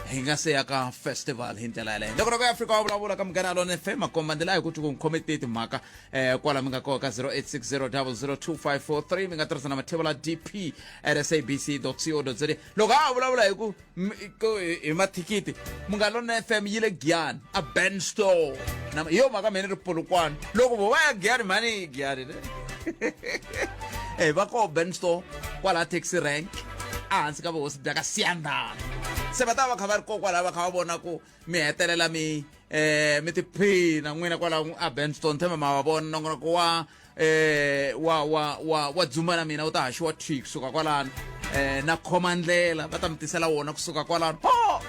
hi nga se ya ka festival hi ndlela yaleyo loko loko ya afrika wa vulavula ka munghana lone fm makomba ndlela hi ku twi ku khome ti timhaka eh kwala mi nga koho ka 0860002543 mi nga tirhisa na mathevula dp at sabc co za loko a ha vulavula hi ku hi mathikithi munghana lona fm yi le giyani a ben store hi yo mhaka mheni ri polokwane loko vo va ya giyani mhani yi giyani ne e va koho ben store kwalaha taxi rank ehansi ka vuhosi bya ka siyandana se va ta va kha va ri koo kwalaha va kha va vona ku mi hetelela mi eh mi tiphina n'wina kwalaho a benston themba ma va vona nongonoko wa eh wa wa wa wa dzumba na mina wu ta haxiwa thwi kusuka kwalano eh na khoma ndlela va ta mi tisela wona kusuka kwalano ho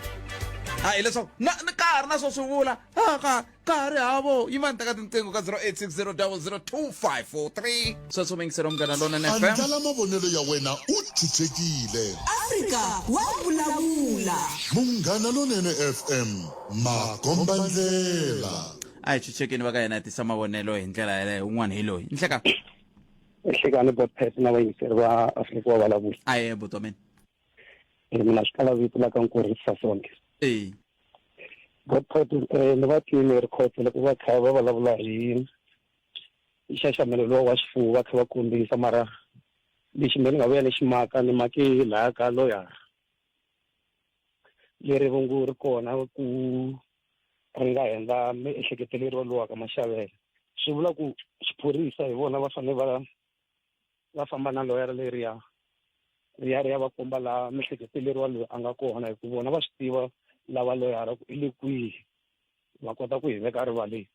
ha hileswaku na ka ha ri na swo swi vula ha ka ka ha ri havo yi va ni teka tinqingho ka 0860002543 sweswo mingiselo munghana lonene fm Andlala mavonelo ya wena u chuchekile. Afrika wa vulavula. Munghana Lonene FM, makombandlela. A hi chuchekeni va ka yena hi tisa mavonelo hi ndlela yaleyo un'wana hi loyi nhleka Nhlekani Botpet na vayingiseri va Afrika wa vulavula. A ye buti wa mina. Mina swi kala vito la ka Nkurhi Sasonke. E. Botpet ni va twile rikhotso loko va kha va vulavula hi nxaxamelo lowa wa swifuwo va kha va kombisa mara lexi me ni nga vuya ni xi maka ni make laya ka loyara leri vongo ri kona ku ri nga hundza miehleketeleriwa lowa ka maxavelo swi vula ku xiphorisa hi vona va fanele va va famba na loyara leriya ri ya ri ya va komba laha miehleketeleriwa loyi a nga kona hi ku vona va swi tiva lava loyara ku i le kwihi va kota ku hi veka rivaleni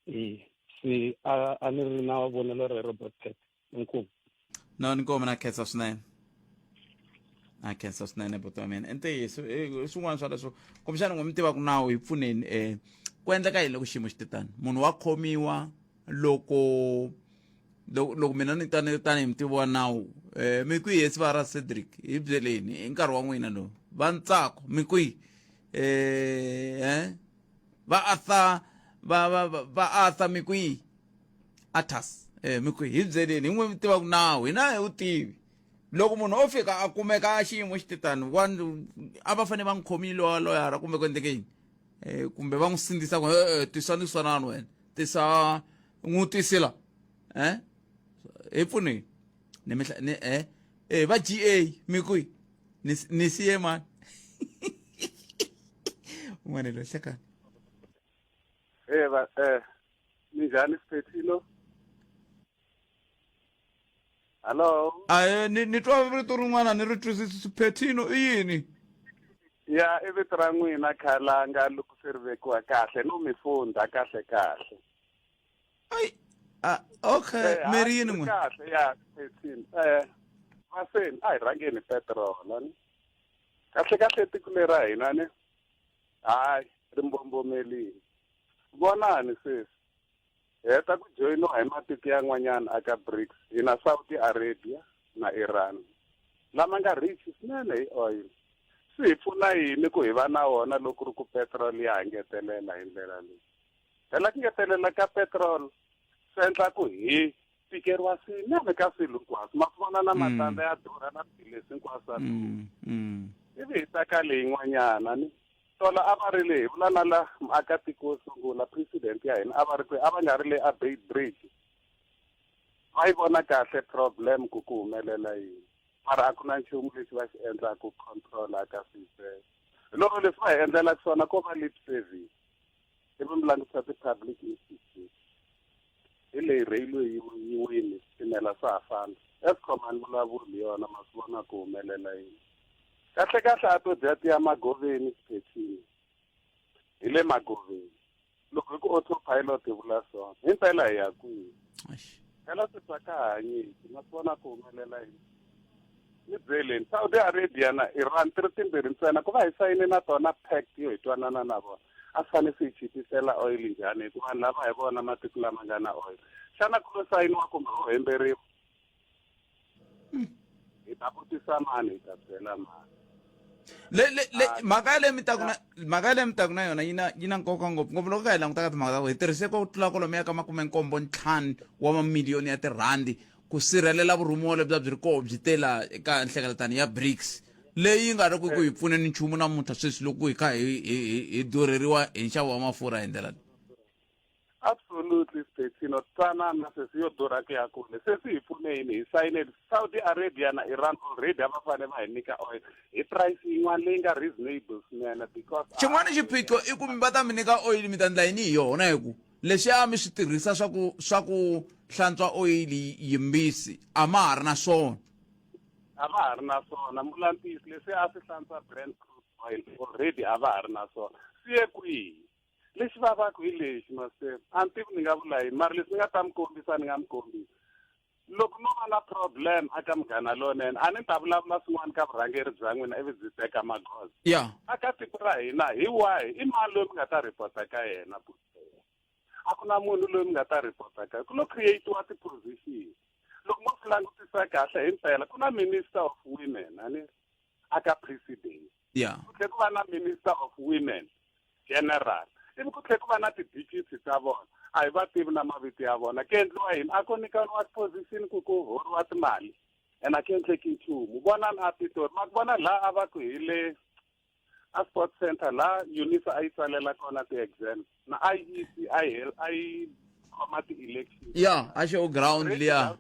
E se a a ni ri na vonelo rero Brodpet inkomu no ni komi na khensa swinene na khensa swinene buti wa mina i ntiyiso i swin'wana swa leswo kumbexana n'we mi tivaka nawu hi pfuneni um ku endleka yini loko xiyimo xi te tani munhu wa khomiwa loko loko loko mina ni tani tanihi mutivi wa nawu um mi kwihi hesi va ra Cedric hi byeleni i nkarhi wa n'wina lowu va ntsako mi kwihi um va Arthur va va va Arthur mi kwihi Arthurs eh mi kwihi hi byeleni hi n'we mi tivaka nawu hina hi wu tivi loko munhu o fika a kumeka a xiyimo xi titani wa a va fanele va n'wi khomile wa loyara kumbe ku endleke yini eh kumbe va n'wi sindzisa ku eh tisa ni swanani wena tisa n'wi tisela eh hi pfuneni ni mihla ni eh eh va GA mi kwihi ni ni siye mani un'wana loyi hlekani Eh va eh minjhani Sphethilo? Hello. Aye ni ni twa rito rin'wana ni ri twisisi Sphethino i yini? Ya i vito ra n'wina khalanga loko se ri vekiwa kahle no mi fundha kahle kahle. Ai ah okay Eh, mi ri hayi, yini swi n'we? kahle ya Sphethino. Eh vaseni a hi rhangeni petrol ni. Kahle kahle tiko leri ra hina ni. Hayi ri mbombomelile. Vonani sweswi hi heta ku joyiniwa hi matiko yan'wanyana aka BRICS hi na Saudi Arabia na Iran lama nga rich swinene hi oil swi hi pfuna yini ku hi va na wona loko ri ku petrol ya ha ngetelela hi ndlela leyi phela ku ngetelela ka petrol swi endla ku hi tikeriwa swinene ka swilo hinkwaswo ma swi vona na matandza ya durha na swilo leswi hinkwaswo swa durha ivi hi ta ka leyin'wanyana ni tolo a va ri le hi vula na la muakatiko wo sungula president ya hina a va ri kwihi a va nga ri le a Beit Bridge va yi vona kahle problem ku ku humelela yini mara a ku na nchumu lexi va xi endlaka ku control-a ka swilo sweswo hi loko leswi va hi endlelaka swona ko va lip service ivi mi langutisa ti-public institution hi leyi railway yi yi wini switimela swa ha famba Eskom a ni vulavuli hi yona ma swi vona ku humelela yini kahle kahle a to dya tiya magoveni xiphethini hi le magoveni loko hi ku autopilot hi vula swona himpela hi ya kwihi phela sweswi a ka ha hanyeki ma swi vona ku humelela yini ni byeleni Saudi Arabia na Iran ti ri timbirhi ntsena ku va hi sayine na tona pact yo hi twanana na vona a swi fanele swi hi chipisela oil njhani hikuva vanhu lava hi vona matiko lama nga na oil xana ku lo sayiniwa kumbe ho hemberiwa ta vutisa mani hi ta byela mani le le le mhaka ya le mi taku na mhaka ya le mi taku na yona yi na yi na nkoka ngopfu ngopfu loko ka hi languta ka timhaka ta ku hi tirhise ku tlula kwalomuya ka makumenkombo ntlhanu wa mamiliyoni ya tirhandi ku sirhelela vurhumiwa lebyi a byi ri koho byi tela eka nhlengeletano ya BRICS leyi nga ri ku ku hi pfuneni nchumu namuntlha sweswi loko hi kha hi hi hi durheriwa hi nxavo wa mafurha hi ndlela leyi Absolutely Stetino twanana sesi yo durha ku ya kule sesi hi pfune yini hi sayine Saudi Arabia na Iran already a va fane va hi nyika oil hi price yin'wana leyi nga reasonable swinene because xin'wana xiphiqo i ku va ta mi nyika oyili mi ta endla yini hi yona hi ku leswiya mi swi tirhisa swa ku swa ku hlantswa oyili yimbisi a ma ha ri na swona a va ha ri na swona mbula ntiyiso leswi a swi hlantswa brand crude oil already a va ha ri na swona swi ye kwihi Lexi vavaka hi lexi, Master, a ni tivi ni nga vula yini, mara leswi ni nga ta mi kombisa ni nga mi kombisa. Loko no va na problem aka Munghana Lonene, a ni ta vulavula swin'wana ka vurhangeri bya n'wina ivi byi teka magoza. Ya. Aka tiko ra hina hi wahi, i mani loyi mi nga ta report-a ka yena, buti? A ku na munhu loyi mi nga ta report-a ka Ku lo create-iwa ti-position. Loko mo swi langutisa kahle himpela, ku na Minister of Women, a ni ri, aka President. Yeah. Ku tlhe ku va na Minister of Women General. Ivi ku tlhe ku va na ti-deputy ta vona. A hi va tivi na mavito ya vona. Ku endliwa yini? A ko nyikaniwa position ku ku horiwa timali. And a ku endleki nchumu. Vonani a Pitori. Ma ku vona laha a va ku hi le a Sports Center laha UNISA a yi tsalela kona ti-exam. Na IEC a yi a yi khoma ti-election. Yeah, a xo ground liya.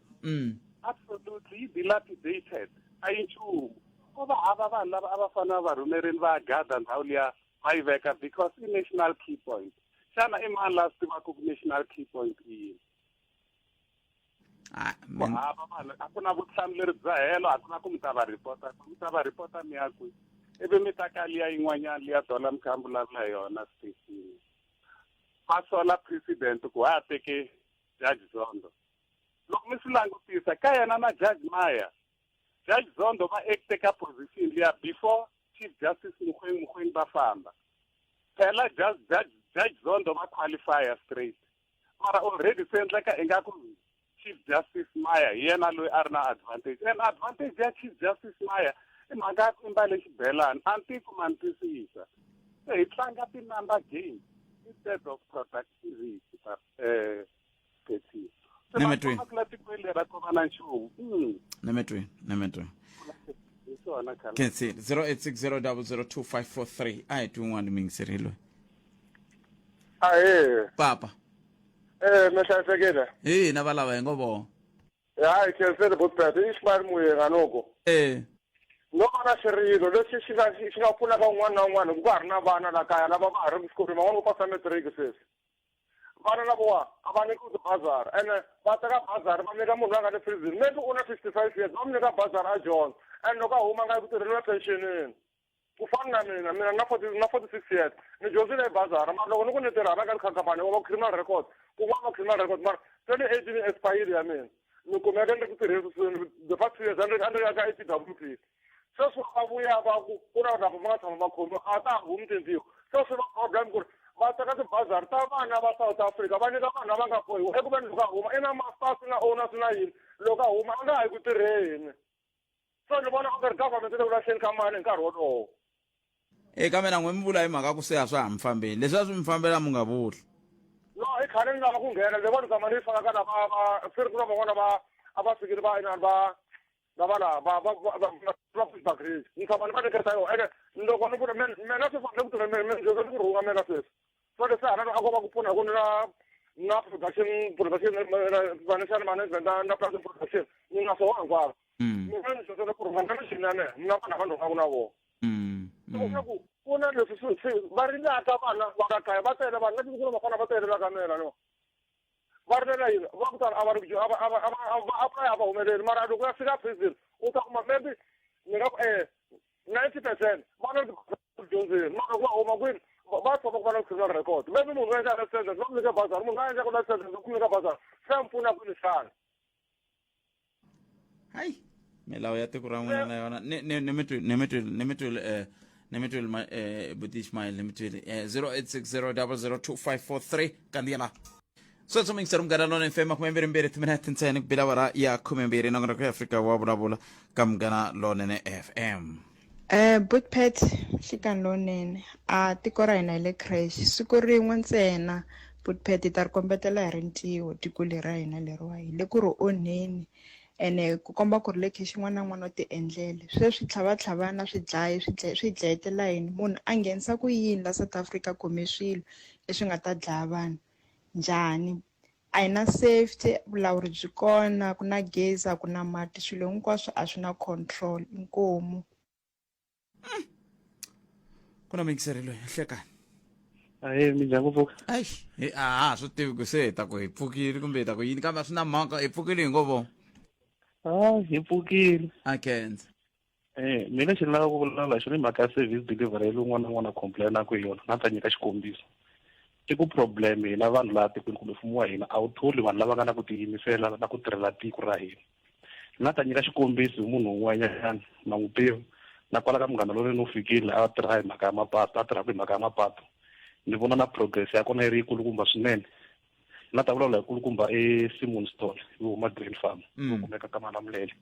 Absolutely, yi dilapidated. A yi nchumu. Ko va hava vanhu lava a va fanele va va rhumerini va ya gada ndhawu liya va yi veka because i national key point. Xana i mani la swi tivaka ku national key point i yini? Ah, Ku hava vanhu, a ku na vutihlamuleri bya helo, a ku na ku mi ta va report-a, mi ta va report-a mi ya kwihi? Ivi mi ta ka liya yin'wanyana liya dollar mi kha mi vulavula hi yona sweswi. Va sola president ku ha teke Judge Zondo. Loko mi swi langutisa ka yena na Judge Maya, Judge Zondo va acte ka position liya before Chief Justice Mogoeng Mogoeng va famba. Phela Judge, Judge, Judge Zondo va qualify straight. Mara already swi endleka ingaku Chief Justice Maya hi yena loyi a ri na advantage. And advantage ya Chief Justice Maya i mhaka ya ku i mbale xibelani. A ni tivi ku ma ni twisisa. Se hi tlanga ti-number game instead of productivity. Eh, Phethiso. Se va Nemetweni. khoma kula tikweni leri a ko va na nchumu. Nemetweni, nemetweni. Hi swona khale. Khensile 0860002543 a hi twi un'wana muyingiseri loyi. Ahee. Papa. Eh, mi hlayisekile? Hi hina va lava hi ngo vona. Hayi, khensile Butpet, i Ismail Muyenga loko. Eh. No va na xirilo lexi xi nga xi nga pfunaka un'wana na un'wana hikuva ka ha ri na vana la kaya lava va ha ri xikolweni van'wana vo pasa matric sweswi. Vana lavawa a va nyikiwi tibazari ene va teka bazari va nyika munhu loyi a nga le prison maybe u na 65 years va n'wi nyika bazari a dyondza and loko a huma a nga yi ku tirheni u ya pensionini. Ku fana na mina mina na 40 na 46 years ni dyondzile hi bazari mara loko ni ku ni tirha hala ka tikhampani va criminal record kun'wana va criminal record mara 2018 yi expire ya mina ni kumeka ni ri ku tirheni the past 2 years a ni ri a ni ri ka APWP. Sweswi va vuya va ku ku na lava va nga tshama va khomiwa a ta ha humi tintiho. Se swi va problem ku ri va teka tibazari ta vana va South Africa va nyika vanhu lava nga bohiwa eku veni loko a huma i na masters na owners na yini loko a huma a nga ha yi ku tirheni. So ni vona onge ri government yi le ku lahleni ka mali hi nkarhi wolowo. Eka mina n'we mi vula hi mhaka ku se a swa ha mi fambeli leswi a swi mi fambela mi nga vuli. No i khale ni lava ku nghena ni vona tshama ni yi faka ka lava va swi ri ku na van'wana va a va fikile va inani va lava la va va va va va va grade ni tshama ni va nyiketa yona ene loko ni vula mina sweswi ni ku tirha mina ni dyondza ku rhunga mina sweswi so leswi hala a ko va ku pfuna ku ni na na production production financial management na na production production ni na swona hinkwaswo mina ni dyondzela ku rhunga na michini ya mina ni na vanhu lava ni rhungaka na vona ku ku ku na leswi swi swi va rilaka vana va ka kaya va tele vanhu na ku na vafana va tele la ka mina no va rilela yini va ku tala a va ri a va a va a va a va apply a va humeleli mara loko ya fika prison u ta kuma maybe ni nga ku 90% va na dyondzeni mara loko va huma kwini va tshama ku va na criminal record maybe munhu u endla life sentence va ku nyika bazari munhu a endlaka life sentence va ku nyika bazari se ya mi pfuna kwini xana hayi milawu ya tiko ra n'wina na yona ni ni ni mi twile ni mi twile ni mi twile eh ni mi twile ma eh buti Ismail ni mi twile eh 0860002543 kandziyela. Sweswo mingiseri Munghana Lonene FM 22 timinete ntsena ku bila awara ya 12 nongonoko ya Afrika wa vulavula ka Munghana Lonene FM. Bootpet nhlikani lowunene a tiko ra hina hi le crash siku rin'we ntsena Bootpet hi ta ri kombetela hi rintiho tiko leri ra hina leriwa hi le ku ri onheni ene ku komba ku ri le cash n'wana na n'wana u ti endlele sweswi tlhavatlhavana swi dlaye swi dlaye swi dlayetela yini munhu a nghenisa ku yini la South Africa khome swilo leswi nga ta dlaya vanhu njhani a hi na safety vulawuri byi kona ku na gezi a ku na mati swilo hinkwaswo a swi na control inkomu Ku na muyingiseri loyi hlekani. Ahee, minjhani ku pfuka? Ayi, hi a ha swi tivi ku se hi ta ku hi pfukile kumbe hi ta ku yini kambe a swi na mhaka hi pfukile hi ngo vo. Ah, hi pfukile. A khensa. Eh, mina xi ni lava ku vulavula hi xona i mhaka ya service delivery leyi un'wana na un'wana a complain-aku hi yona na ta nyika xikombiso. I ku problem hina vanhu laha tikweni kumbe mfumo wa hina a wu tholi vanhu lava nga na ku tiyimisela na ku tirhela tiko ra hina. Na ta nyika xikombiso hi munhu un'wanyana na n'wi tiva na kwala ka Munghana Lonene u fikile a tirha hi mhaka ya mapatu a tirhaka hi mhaka ya mapatu ni vona na progress ya kona yi ri yikulukumba swinene na ta vulavula hi kulukumba e Simon Stone yo huma Green Farm yo kumeka ka Malamulele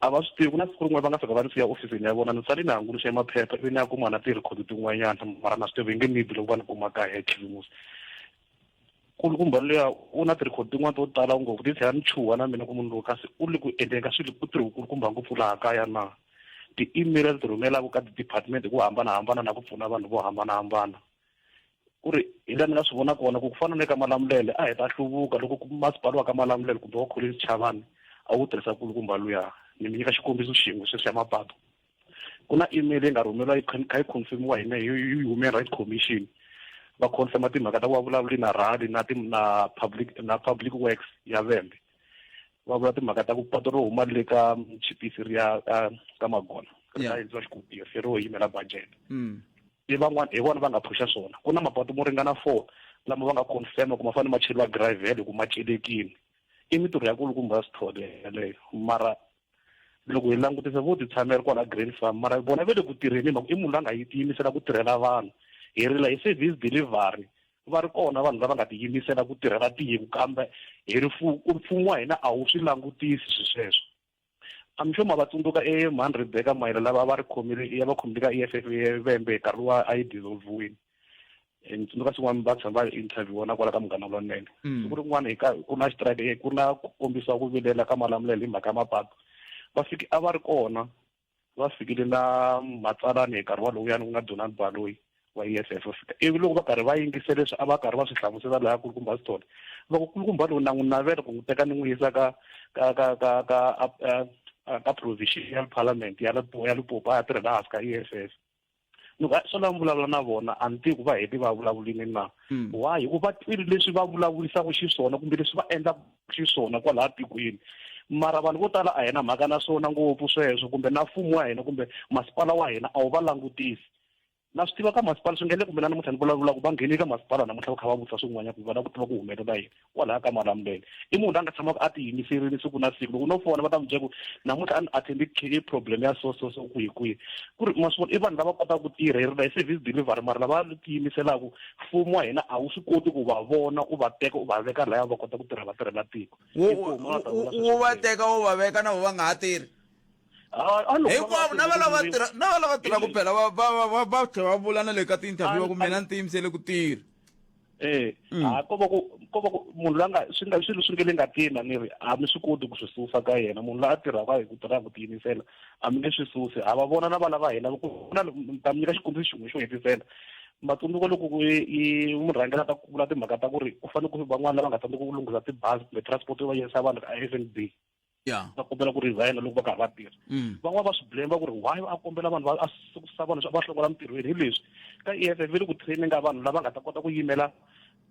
a va swi tivi ku na siku rin'wana va nga fika va ni siya ofisini ya vona ni sale ni hanguluxa maphepha ivi ni ya kuma na ti-record tin'wanyana mara na swi tivi nge maybe loko va ni kuma kaya ekhisimusi kulukumba luya u na ti-record tin'wana to tala ngopfu ti tlhela ni chuha na mina ku munhu lowu kasi u le ku endleni ka swilo ku tirhi kulukumba ngopfu laha kaya na ti-email leti rhumelaka ka ti-department hi ku hambanahambana na ku pfuna vanhu vo hambanahambana ku ri hi laha ni nga swi vona kona ku ku fana na ka Malamulele a hi ta hluvuka loko masipala wa ka Malamulele kumbe wa Collins Chavani a wu tirhisa kulukumba luya ni mi nyika xikombiso xin'we sweswi ya mapatu ku na email yi nga rhumeriwa yi kha yi confirmiwa hi hi Human Rights Commission va confirma timhaka ta ku va vulavuli na rally na na public na public works ya Vhembe va vula timhaka ta ku pato ro huma le ka Chipisi ri ya ka Magona ri ta endliwa xikopiri ro yimela budget i van'wana hi vona va nga phusha swona ku na mapatu mo ringana 4 lama va nga confirma ku ma fanele ma cheriwa gravel ku ma celekile i mintirho ya kulukumba Sithole yaleyo mara loko hi langutisa vo ti tshamela kwala Green Farm mara vona va le ku tirheni hi mhaka i munhu la nga yi tiyimisela ku tirhela vanhu hi rila hi service delivery va ri kona vanhu lava nga tiyimisela ku tirhela tiko kambe hi ri mfumo wa hina a wu swi langutisi swi sweswo I'm sure ma va tsundzuka e mhani Rebecca Mayela lava va ri khomile ya va khomile ka E_F_F Vhembe hi nkarhi wa a yi dissolve-wini ni tsundzuka swin'wana va tshama va interview na kwala ka Munghana Lonene siku rin'wana hi ka ku na xitrike ku na ku kombisa ku vilela ka Malamulele hi mhaka ya mapatu va fiki a va ri kona va fikile na matsalani hi nkarhi walowuyani ku nga Donald Baloyi wa E_F_F va fika ivi loko va karhi va yingise leswi a va karhi va swi hlamusela laya kulukumba Sithole va ku kulukumba lowu na n'wi navela ku n'wi teka ni n'wi yisa ka ka ka ka ka ka provincial parliament ya ya Limpopo a ya tirhela hansi ka E_F_F ni ku swo lava vulavula na vona a ni tivi ku va heti va vulavulini na why hi ku va twile leswi va vulavurisaka xiswona kumbe leswi va endlaka xiswona kwalaha tikweni mara vanhu vo tala a hi na mhaka na swona ngopfu sweswo kumbe na mfumo wa hina kumbe masipala wa hina a wu va langutisi na swi tiva ka masipala swi nga le kumbe na namuntlha ni vulavulaka va nghene ka masipala namuntlha va kha va vutisa swin'wanyana kumbe va lava ku tiva ku humelela yini kwalaya ka Malamulele i munhu la nga tshamaka a tiyimiserile siku na siku loko no fona va ta n'wi byela ku namuntlha a ni attend problem ya so so so kwihi kwihi ku ri ma swi vona i vanhu lava kotaka ku tirha hi ri la hi service delivery mara lava tiyimiselaka mfumo wa hina a wu swi koti ku va vona u va teka u va veka laya va kota ku tirha va tirhela tiko wu va teka wu va veka na vo va nga ha tirhi hinkwavo na va lava tirha na va lava tirhaka phela va va va va tlhela va vula na le ka ti-interview va ku mina ni tiyimisele ku tirha eh a ko va ku ko va ku munhu la nga swi nga swilo swi nge le ngatini a ni ri a mi swi koti ku swi susa ka yena munhu la a tirhaka hi ku tirha ku tiyimisela a mi nge swi susi ha va vona na vana va hina ku na ni ta mi nyika xikombiso xin'we xo hetisela matsundzuko loko ku i murhangeri a ta ku vula timhaka ta ku ri ku fanele ku van'wana lava nga tsandzeka ku lunghisa tibazi kumbe transport yo va yisa vanhu ka F_N_B ya va kombela ku resign loko va karhi va tirha van'wana va swi blame va ku ri why a kombela vanhu va a susa vanhu va hlongola mintirhweni hi leswi ka E_F_F va le ku training ka vanhu lava nga ta kota ku yimela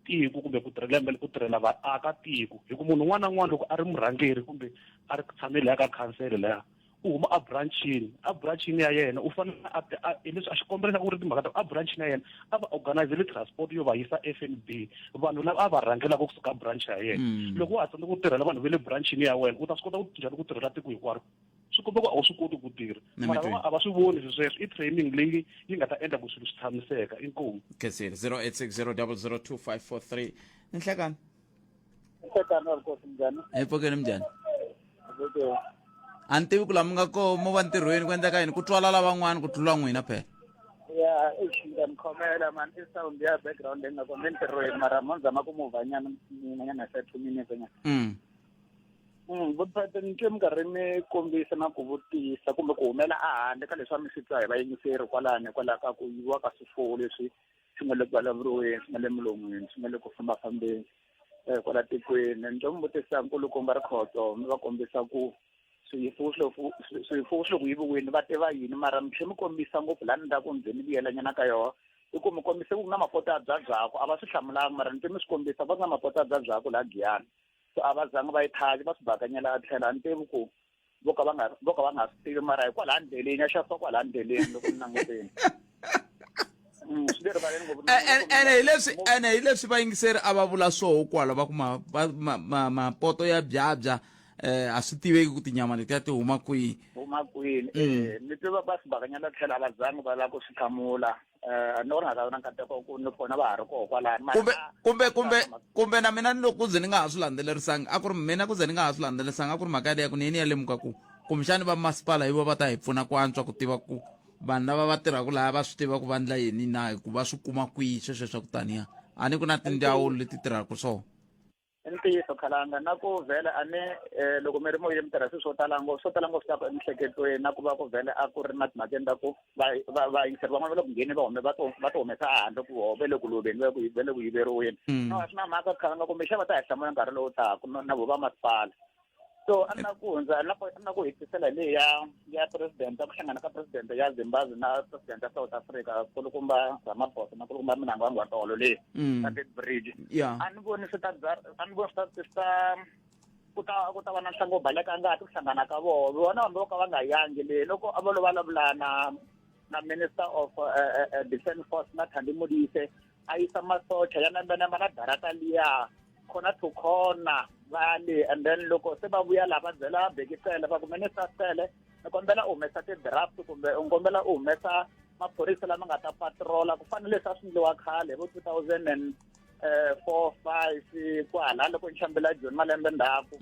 tiko kumbe ku tirhela ku tirhela vaaka tiko hi ku munhu un'wana na un'wana loko a ri murhangeri kumbe a ri tshame laya ka khansele laya u huma a branchini a branchini ya yena u fanele a leswi a xikombelo xa ku ri timhaka ta a branchini ya yena a va organizele transport yo va yisa F_N_B vanhu lava a va rhangelaka kusuka branch ya yena loko wa ha tsandzeka ku tirhela vanhu va le branchini ya wena u ta swi kota ku njhani ku tirhela tiko hinkwaro swi komba ku a wu swi koti ku tirha mara van'wana a va swi voni swi sweswo i training leyi yi nga ta endla ku swilo swi tshamiseka inkomu khensile 0860 002 543 Ni nhlekani. Nhlekani wa Nkosi njhani? Hi pfukeni minjhani? A ni tivi ku laha mi nga koho mo va ntirhweni ku endleka yini ku twala lavan'wana ku tlula n'wina phela. Ya, eish ni khomela man i sound ya background leyi nga kona entirhweni mara mo ni zama ku muvha nyana mina nyana se 2 minutes nyana. Vutphete ni twe mi karhi mi kombisa na ku vutisa kumbe ku humela ehandle ka leswi a mi swi twa hi vayingiseri kwalano hikwalaho ka ku yiviwa ka swifuwo leswi swi nga le ku vulavuriweni swi nga le milon'wini swi nga le ku fambafambeni um kwala tikweni. Ni twa mi vutisa nkulukumba Rikhotso mi va kombisa ku swifuwo swi swifuwo swi le ku yiviweni va tiva yini mara mi tlhe mi kombisa ngopfu laha ni nga ku ndzi ni vuyelanyana ka yona i ku mi kombise ku ku na mapoto ya byabyaku a va swi hlamulanga mara ni twe mi swi kombisa va ku na mapoto ya byabyaku laha Giyani. So a va zanga va yi thaji va swi bakanyela a tlhelo a ni tivi ku vo ka va nga vo ka va nga swi tivi mara hi kwalaha ndleleni ya xavisiwa kwalaha ndleleni loko ni langutile. Swi le rivaleni ngopfu. Ene hi leswi ene hi leswi vayingiseri a va vula swoho kwala va ku ma ma ma mapoto ya byabya a swi tiveki ku tinyama letiya ti huma kwihi. Huma kwini eh ni twe va swi bakanyela tlhelo a va zangi va lava ku swi hlamula. Ni vona nga na nkateko ku ni kona va ha ri koho kwalano. Kumbe kumbe kumbe kumbe na mina ni loko ku ze ni nga ha swi landzelerisanga a ku ri mina ku ze ni nga ha swi landzelerisanga a ku ri mhaka yaleyo ku ni yini ya lemuka ku kumbexani va masipala hi vo va ta hi pfuna ku antswa ku tiva ku vanhu lava va tirhaka laha va swi tiva ku va endla yini na hi ku va swi kuma kwihi sweswo swa ku taniya a ni ku na tindzawulo leti tirhaka swona. I ntiyiso khalanga na ku vhele a ni loko mi ri moyeni mi tirha swilo swo tala ngopfu swo tala ngopfu swa ku emiehleketweni na ku va ku vhele a ku ri na timhakeni ta ku va va vayingiseri van'wana va le ku ngheni va hume va to va ti humesa ehandle ku voho va le ku loveni va le ku va le ku yiveriweni. No a swi na mhaka khalanga kumbexana va ta hi hlamula nkarhi lowu taka na vo va masipala. So a ni na ku hundza na ku na ku hetisela leyi ya ya president ku hlangana ka president ya Zimbabwe na president ya South Africa kulukumba Ramaphosa na kulukumba Mnangagwa tolo leyi ka Beit Bridge. A ni voni swi ta a ni voni swi ta swi ta ku ta ku ta va na nhlango wo baleka ngati ku hlangana ka vona vona hambi vo ka va nga yangi leyi loko a vo lo vulavula na na minister of defense force na Thandi Modise a yisa masocha ya nambenamba na darata liya corner to corner va le and then loko se va vuya laha va byela Bheki Cele va ku minister Cele ni kombela u humesa ti-draft kumbe u kombela u humesa maphorisa lama nga ta patrola ku fana leswi a swi endliwa khale vo 2000 and 4 5 kwala loko ni xambela Joni malembe ndzhaku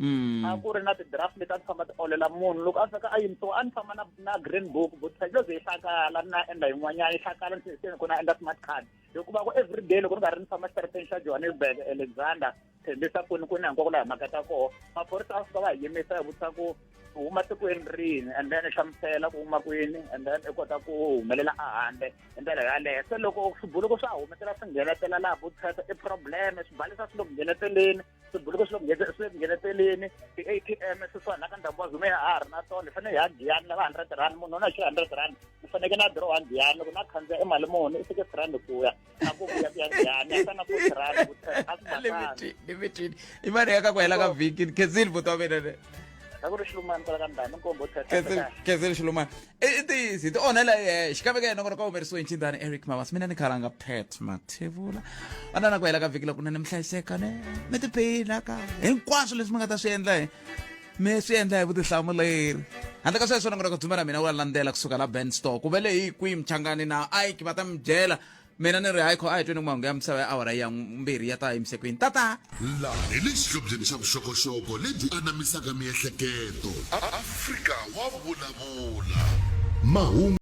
a ku ri na ti-draft leti a ti famba ti olela munhu loko a fika a yimisiwa a ni famba na na green book but yo ze yi hlakala ni na endla yin'wanyana yi hlakala se ni ku na endla smart card hikuva ku everyday loko ni karhi ni famba xitarateni xa Johannesburg Alexander Thembisa kwini kwini hinkwako laha mhaka ta koho maphorisa a fika va hi yimisa hi vutisa ku u huma tikweni rini and then hlamusela ku huma kwini and then i kota ku humelela ehandle hi ndlela yaleyo se loko swibuluko swa humetela swi nghenetela laha vutshesa i problem swibalesa swi le ku ngheneteleni swibuluko swi le swi le ku ngheneteleni ti-A T M swisiwani la ka ndhambu wa Zuma ya ha ri na tona hi fanele hi ya Giyani lava hundred rand munhu u na xi hundred rand ni fanekele na dirowa Giyani loko na khandziya i mali muni i sixty rand ku ya na ku vuya ku ya Giyani a na forty rand a swi mhakani ni i mali ya ka ku hela ka vhiki ni khensile buti wa mina ne a ku ri xilumani kwala ka ndhambi nkombo khensile xilumani i ntiyiso hi ti onhela yexe xikambe ka yena kona ka humerisiwe hi nchindani Eric Mabasa mina ni khalanga Pat Mathebula vana na ku hela ka vhiki lakunene mi hlayiseka ne mi tiphina ka hinkwaswo leswi mi nga ta swi endla hi mi swi endla hi vutihlamuleri handle ka sweswo nongonoko dzumba ra mina wu landzela kusuka la Benstock ku vele hi kwihi Mchangani na Ike va ta mi byela mina ni ri hayi kho a hi tweni mahungu ya misava ya awara ya mbirhi ya ta yimise kwini tata Laha hi le xihlobyeni xa vuxokoxoko lebyi anamisaka miehleketo. Afrika wa vulavula. Mahungu.